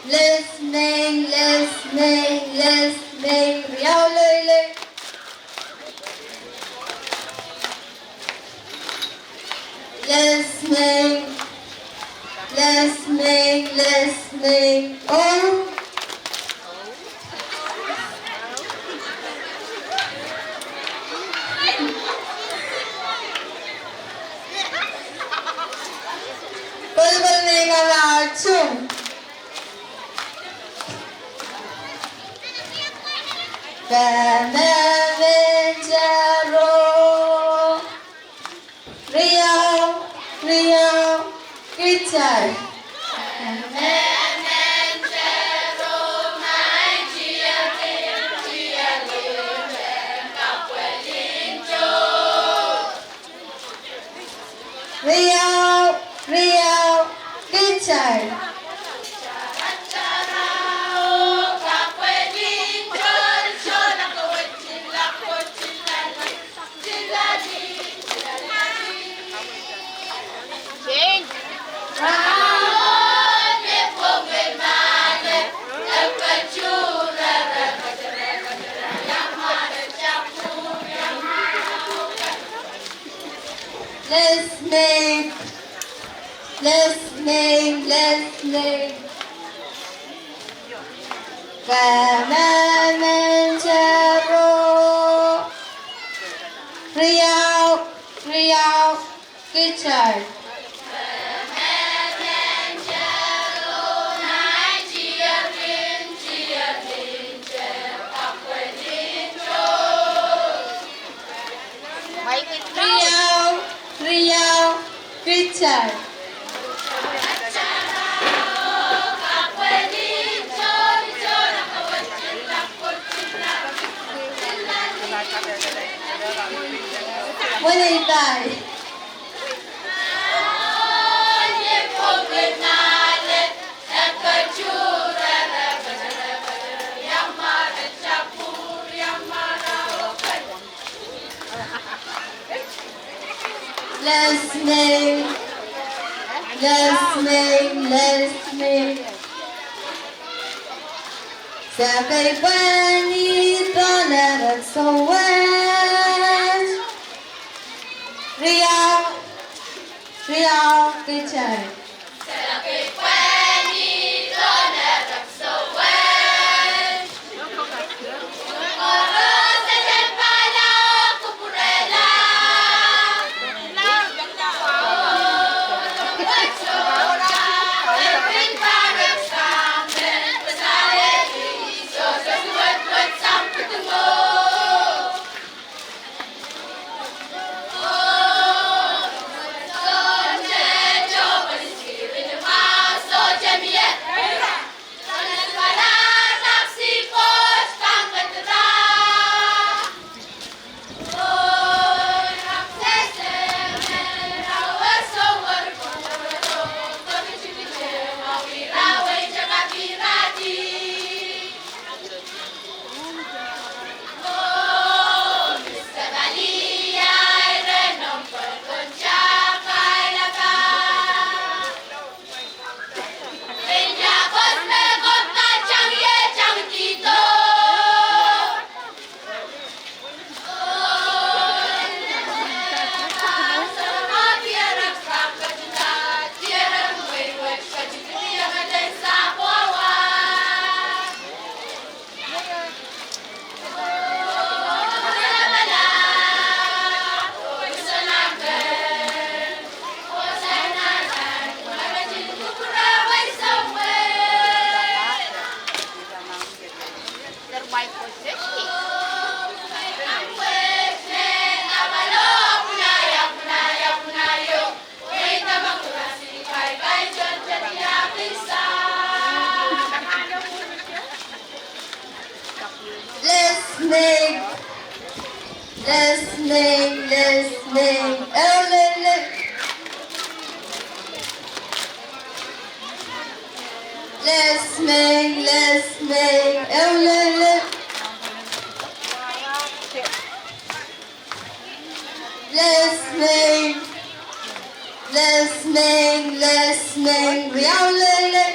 Listening, listening, listening. Riau lele. Listening. Listening, listening. Oh. Kolokol me ngamah tung. Pahn mehmehn taro. Riau, riau, kitail. Riau, riau, kitail. Listening, listening, listening. Pahn mehmehn taro. Riau, riau, kitail. Riau, riau, kitail. Wenei pai. Listening, listening, listening. Se kei pwehn ih dohn erek sowet. Riau, riau, kitail. Lesmei, lesmei, ehu lele. Lesmei, lesmei, ehu lele. Lesmei, lesmei, lesmei, riau lele.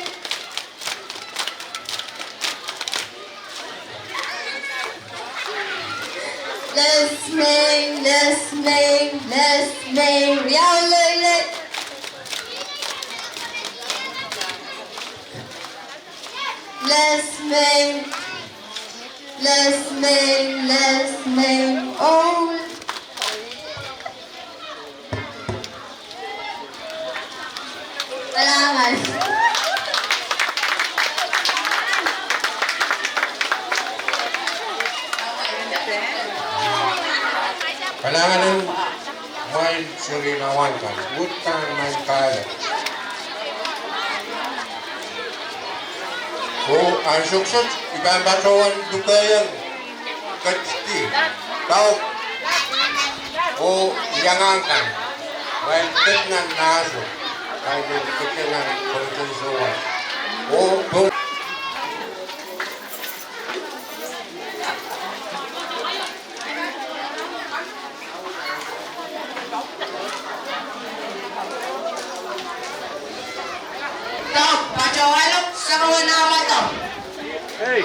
Lesmei, lesmei, lesmei, riau lele. Lesmei, lesmei, lesmei, ohl. Kalahngan. Kalahngan en mwail seri lawan kan, uhdahn mwail kahlap. Oh ansou kiset I pahn patohwan lukehiong ketidi, tauk, oh iangang kan, mwail ket nan mahso, kaidehn ket nan koasokoasoia. Oh, oh. Tauk, patohwano, sangawanawa tauk. Hey.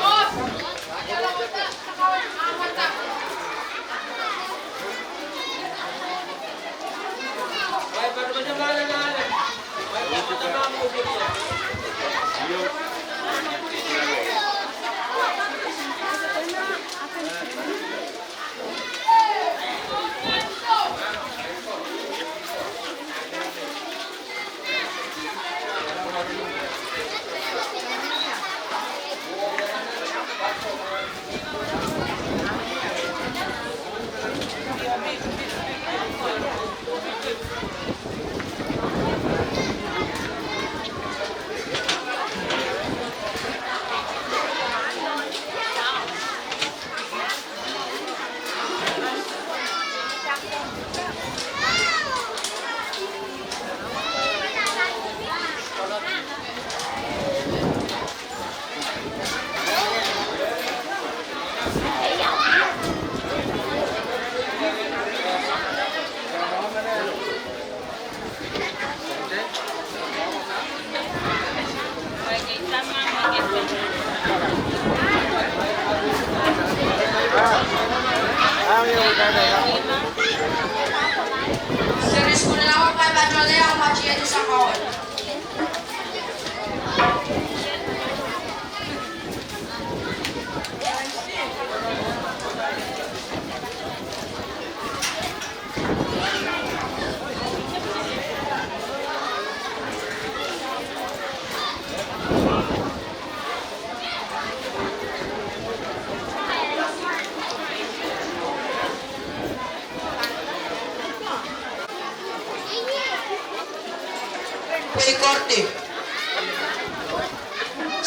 Pwe I korte.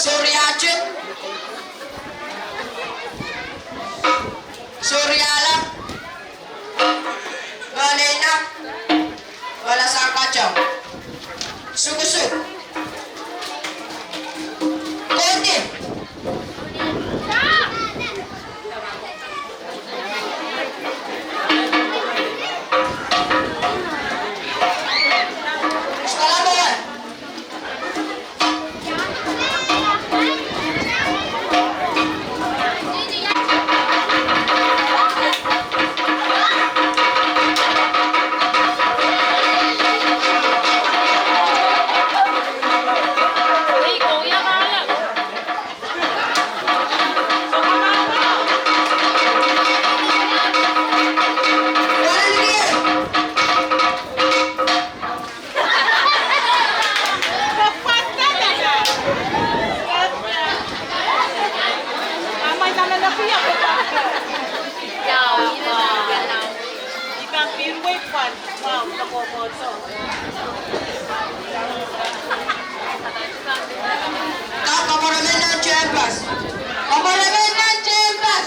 Sohte ace. Sohte ala. Mwohn eina. Wala sang kato. Sukusuk. Kote. Koapworopwo nan tehnpas. Koapworopwo nan tehnpas.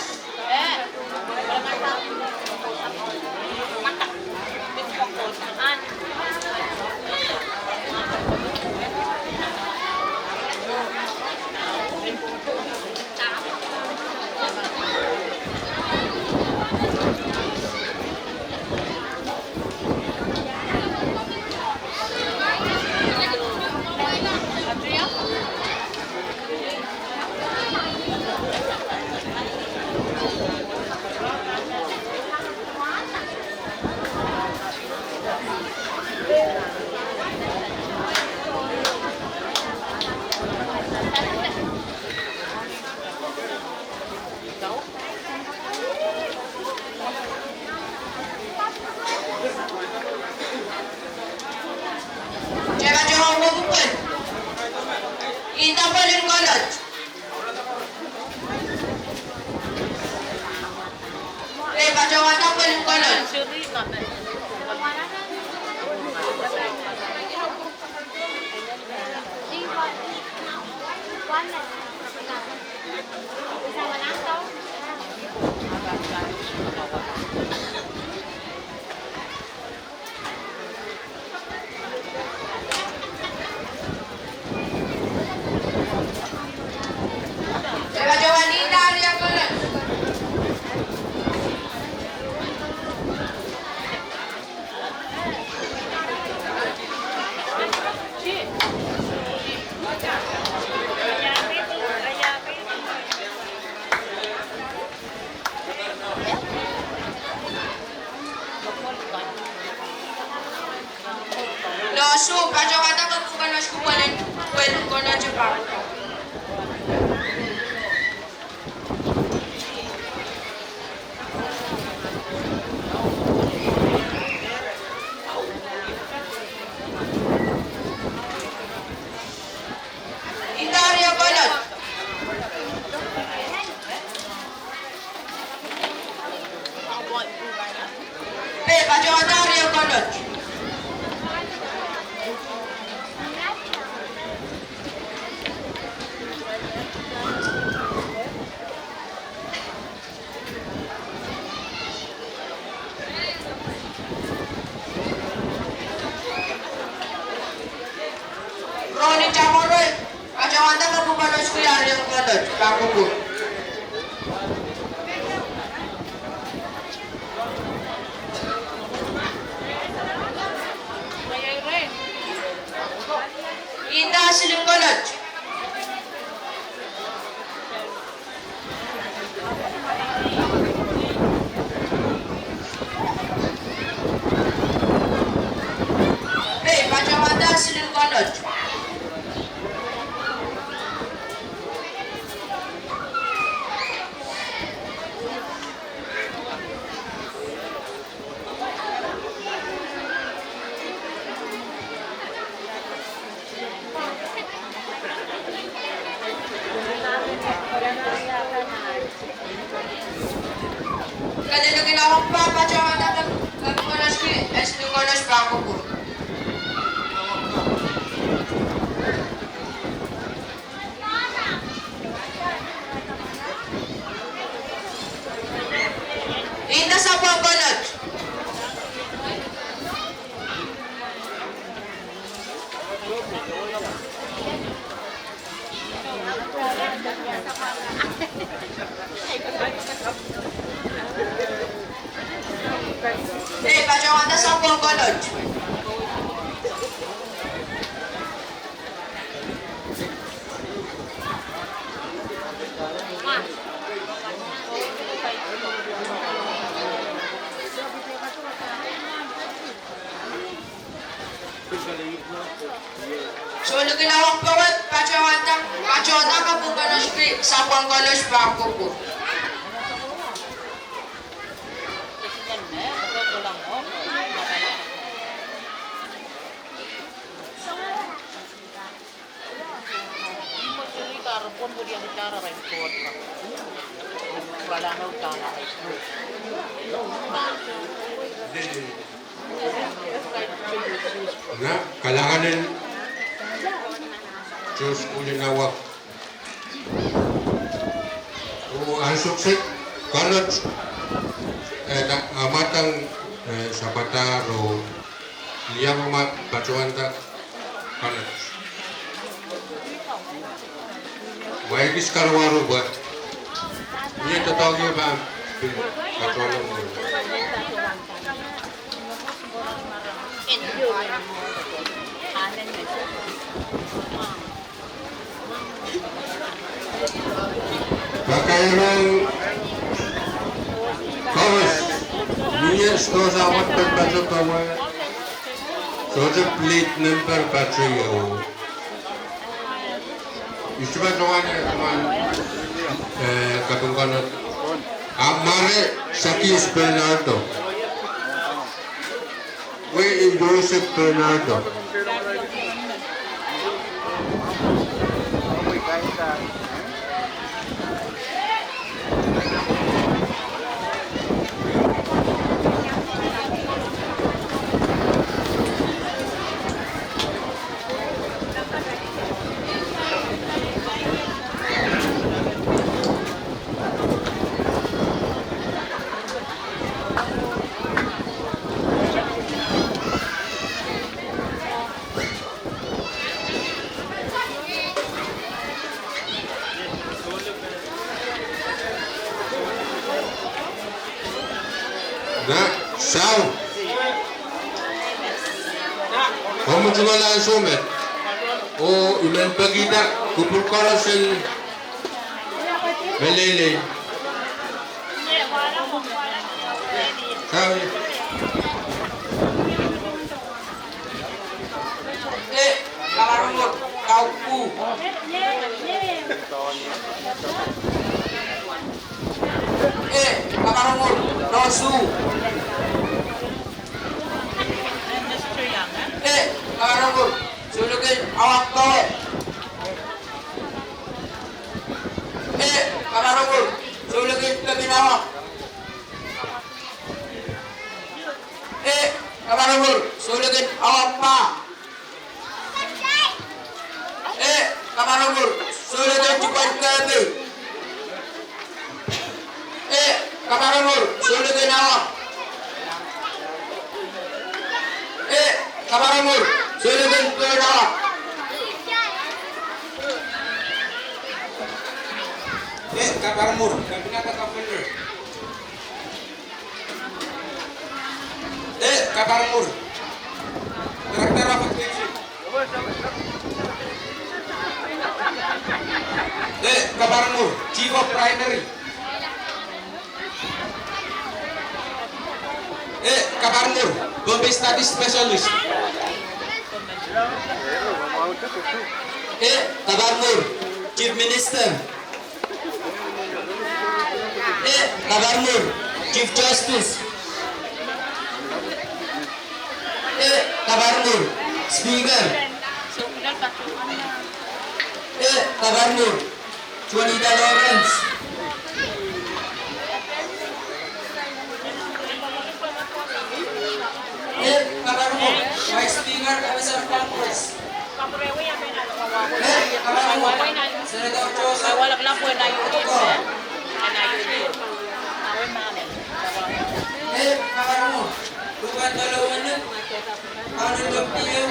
Lohsu, patohwanda kepwukonoske pwelen, pwelen konoto pahn kupwur. Indahr ie konoto. Pil patohwanda rie konoto. Roni Tamoroi, patohwanda kepwukonoske rie konoto pahn kupwur. Inda siluh konoto. Pil patohwanda siluh konoto. Kadehdehki Nawakpa, patohwanda kepwukonoske, e siluh konoto pahn kupwur. Inda sapwung konoto. Pil patohwanda sapwung konoto. Souleng en Nawak Powe, patohwanda, patohwanda kepwukonoske sapwung konoto pahn kupwur. Na kalahngan en Sukuhl en Nawak. Oh ansou kiset, konoto, eh, da, ah, mwadang, eh, sapwatahr oh iang ma patohwanda konoto. Mwein kis karuwaru pwe mie doadoahk ieu pahn pil patohwanda. Pakairohng koaros, mie sidohsa wet patohdo, sohte plate number patohdo. Ihte patohwan, eh, kaping konoto. Amare Sakius Bernardo. Wei Joseph Bernardo. Omw tungoal ansou met. Oh I men pekihda kupwur koaros en meleilei. Sawi. Eh, Kaparomur Kauku. Eh, Kaparomur Rosu. Eh, Kaparomur Sulukin Awak Powe. Eh, Kaparomur Sulukin Pekin Awak. Eh, Kaparomur Sulukin Awak Pah. Eh, Kaparomur Sulukin Tupwen Kehpei. Eh, Kaparomur Sulukin Awak. Eh, Kaparomur Sulukin Pehn Awak. Eh, Kaparomur Kabinet Kepina. Eh, Kaparomur Director of Education. Eh, Kaparomur Chief of Primary. Eh, Kaparomur Pohnpei Studies Specialist. Eh, Kaparomur Chief Minister. Eh, Kaparomur Chief Justice. Eh, Kaparomur Speaker. Eh, Kaparomur Juanita Lawrence. Eh, Kaparomur Vice Speaker, Office of Congress. Eh, Kaparomur Senator Joseph Otukor. Eh, Kaparomur Ruben Tolouen. Kaparomur P M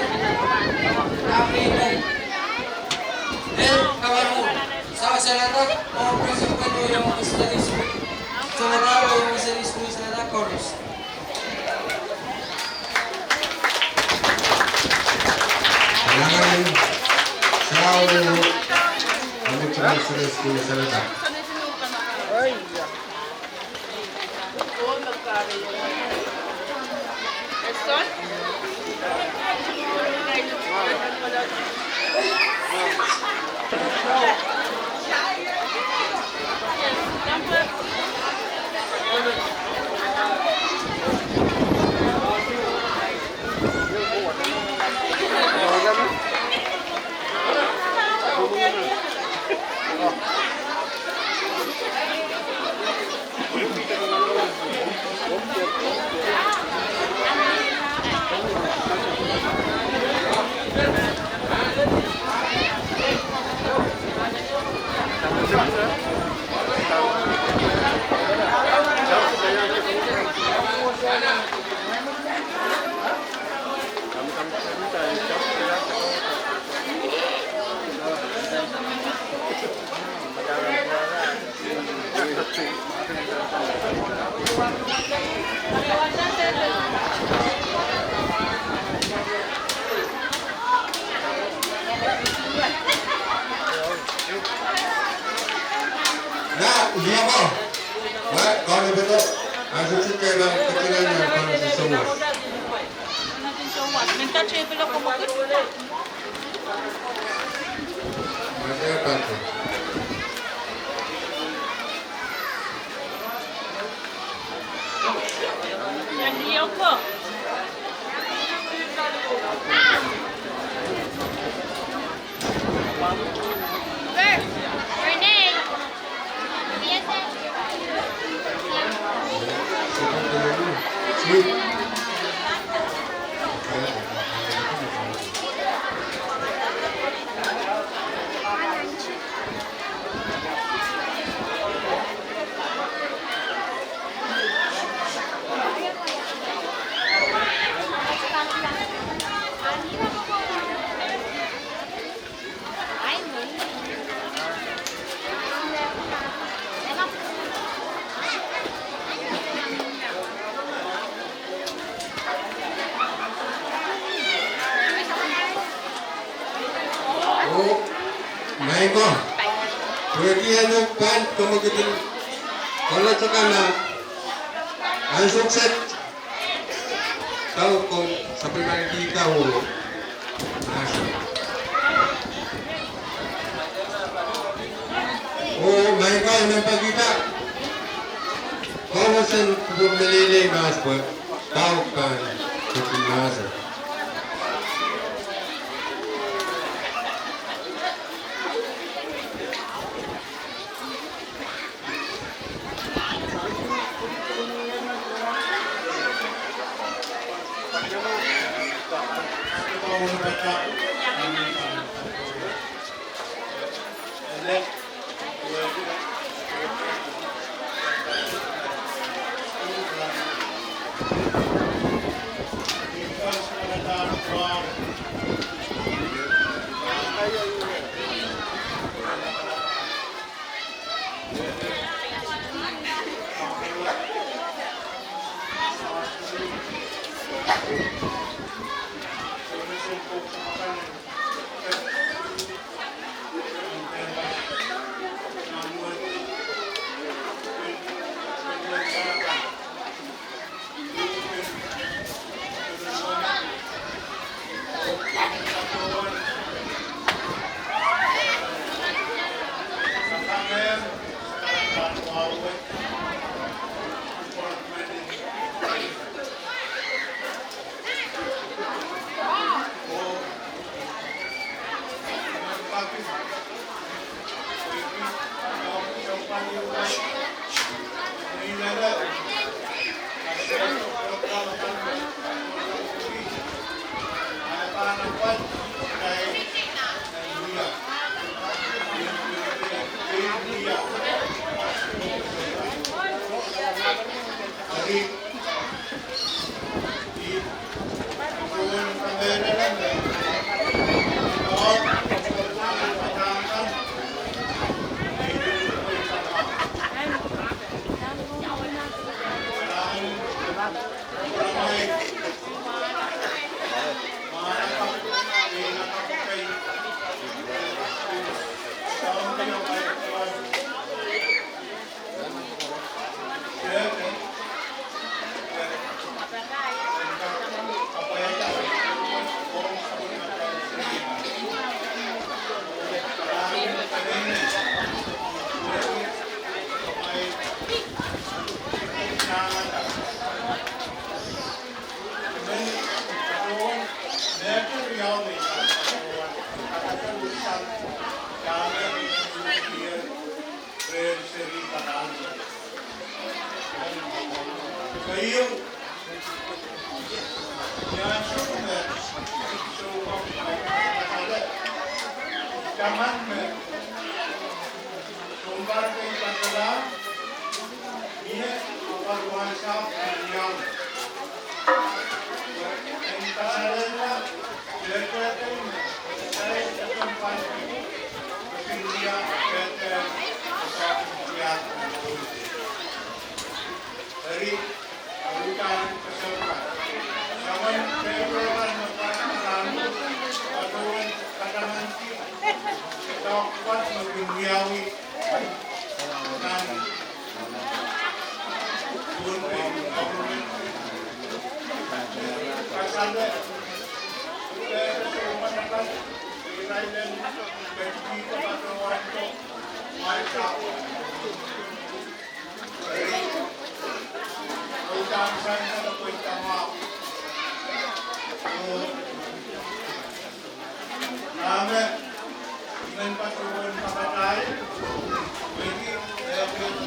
Aminu. Eh, Kaparomur Senator, oh President, oh Young Studies, Senator, oh Young Studies, Senator Koros. Nanganin, Saul, Senator. Nah, liama. Wah, kau ni betul. Ansou kitail pahn ketilan nan kau ni sewot. Aiko, pwehki eno pahn kamwekid en kolosekala, ansou kiset, kau komw sapwellimaniki kau oh mahso. Oh, maing ko, I men peki kitail, koaros en kupwur meleilei mahs pwe kau pahn ketin mahso. Keieu, ni ansou me sounpar kei pahn kasale, taman me sounpar kei pahn kasale, mie apwal wasa en wiawi. En kasalehda, eri, a uhdahn kesempwal. Soangen pepehkan me pahn rahnwet, patohwan katamanki doadoahk pwukat me kin wiawi nan Pohnpei government. Kasale, pehde soumatail, irail en ketikihdo patohwan ko, mwail sahpwo. Eri, a uhdahn sansal pweida mwahu. Oh, a me, I men patohwan kapatail, pwehki, eh, pwehki,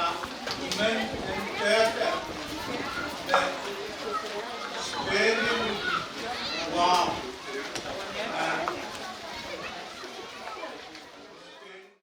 ah, I men en pehde, eh, spending, wow.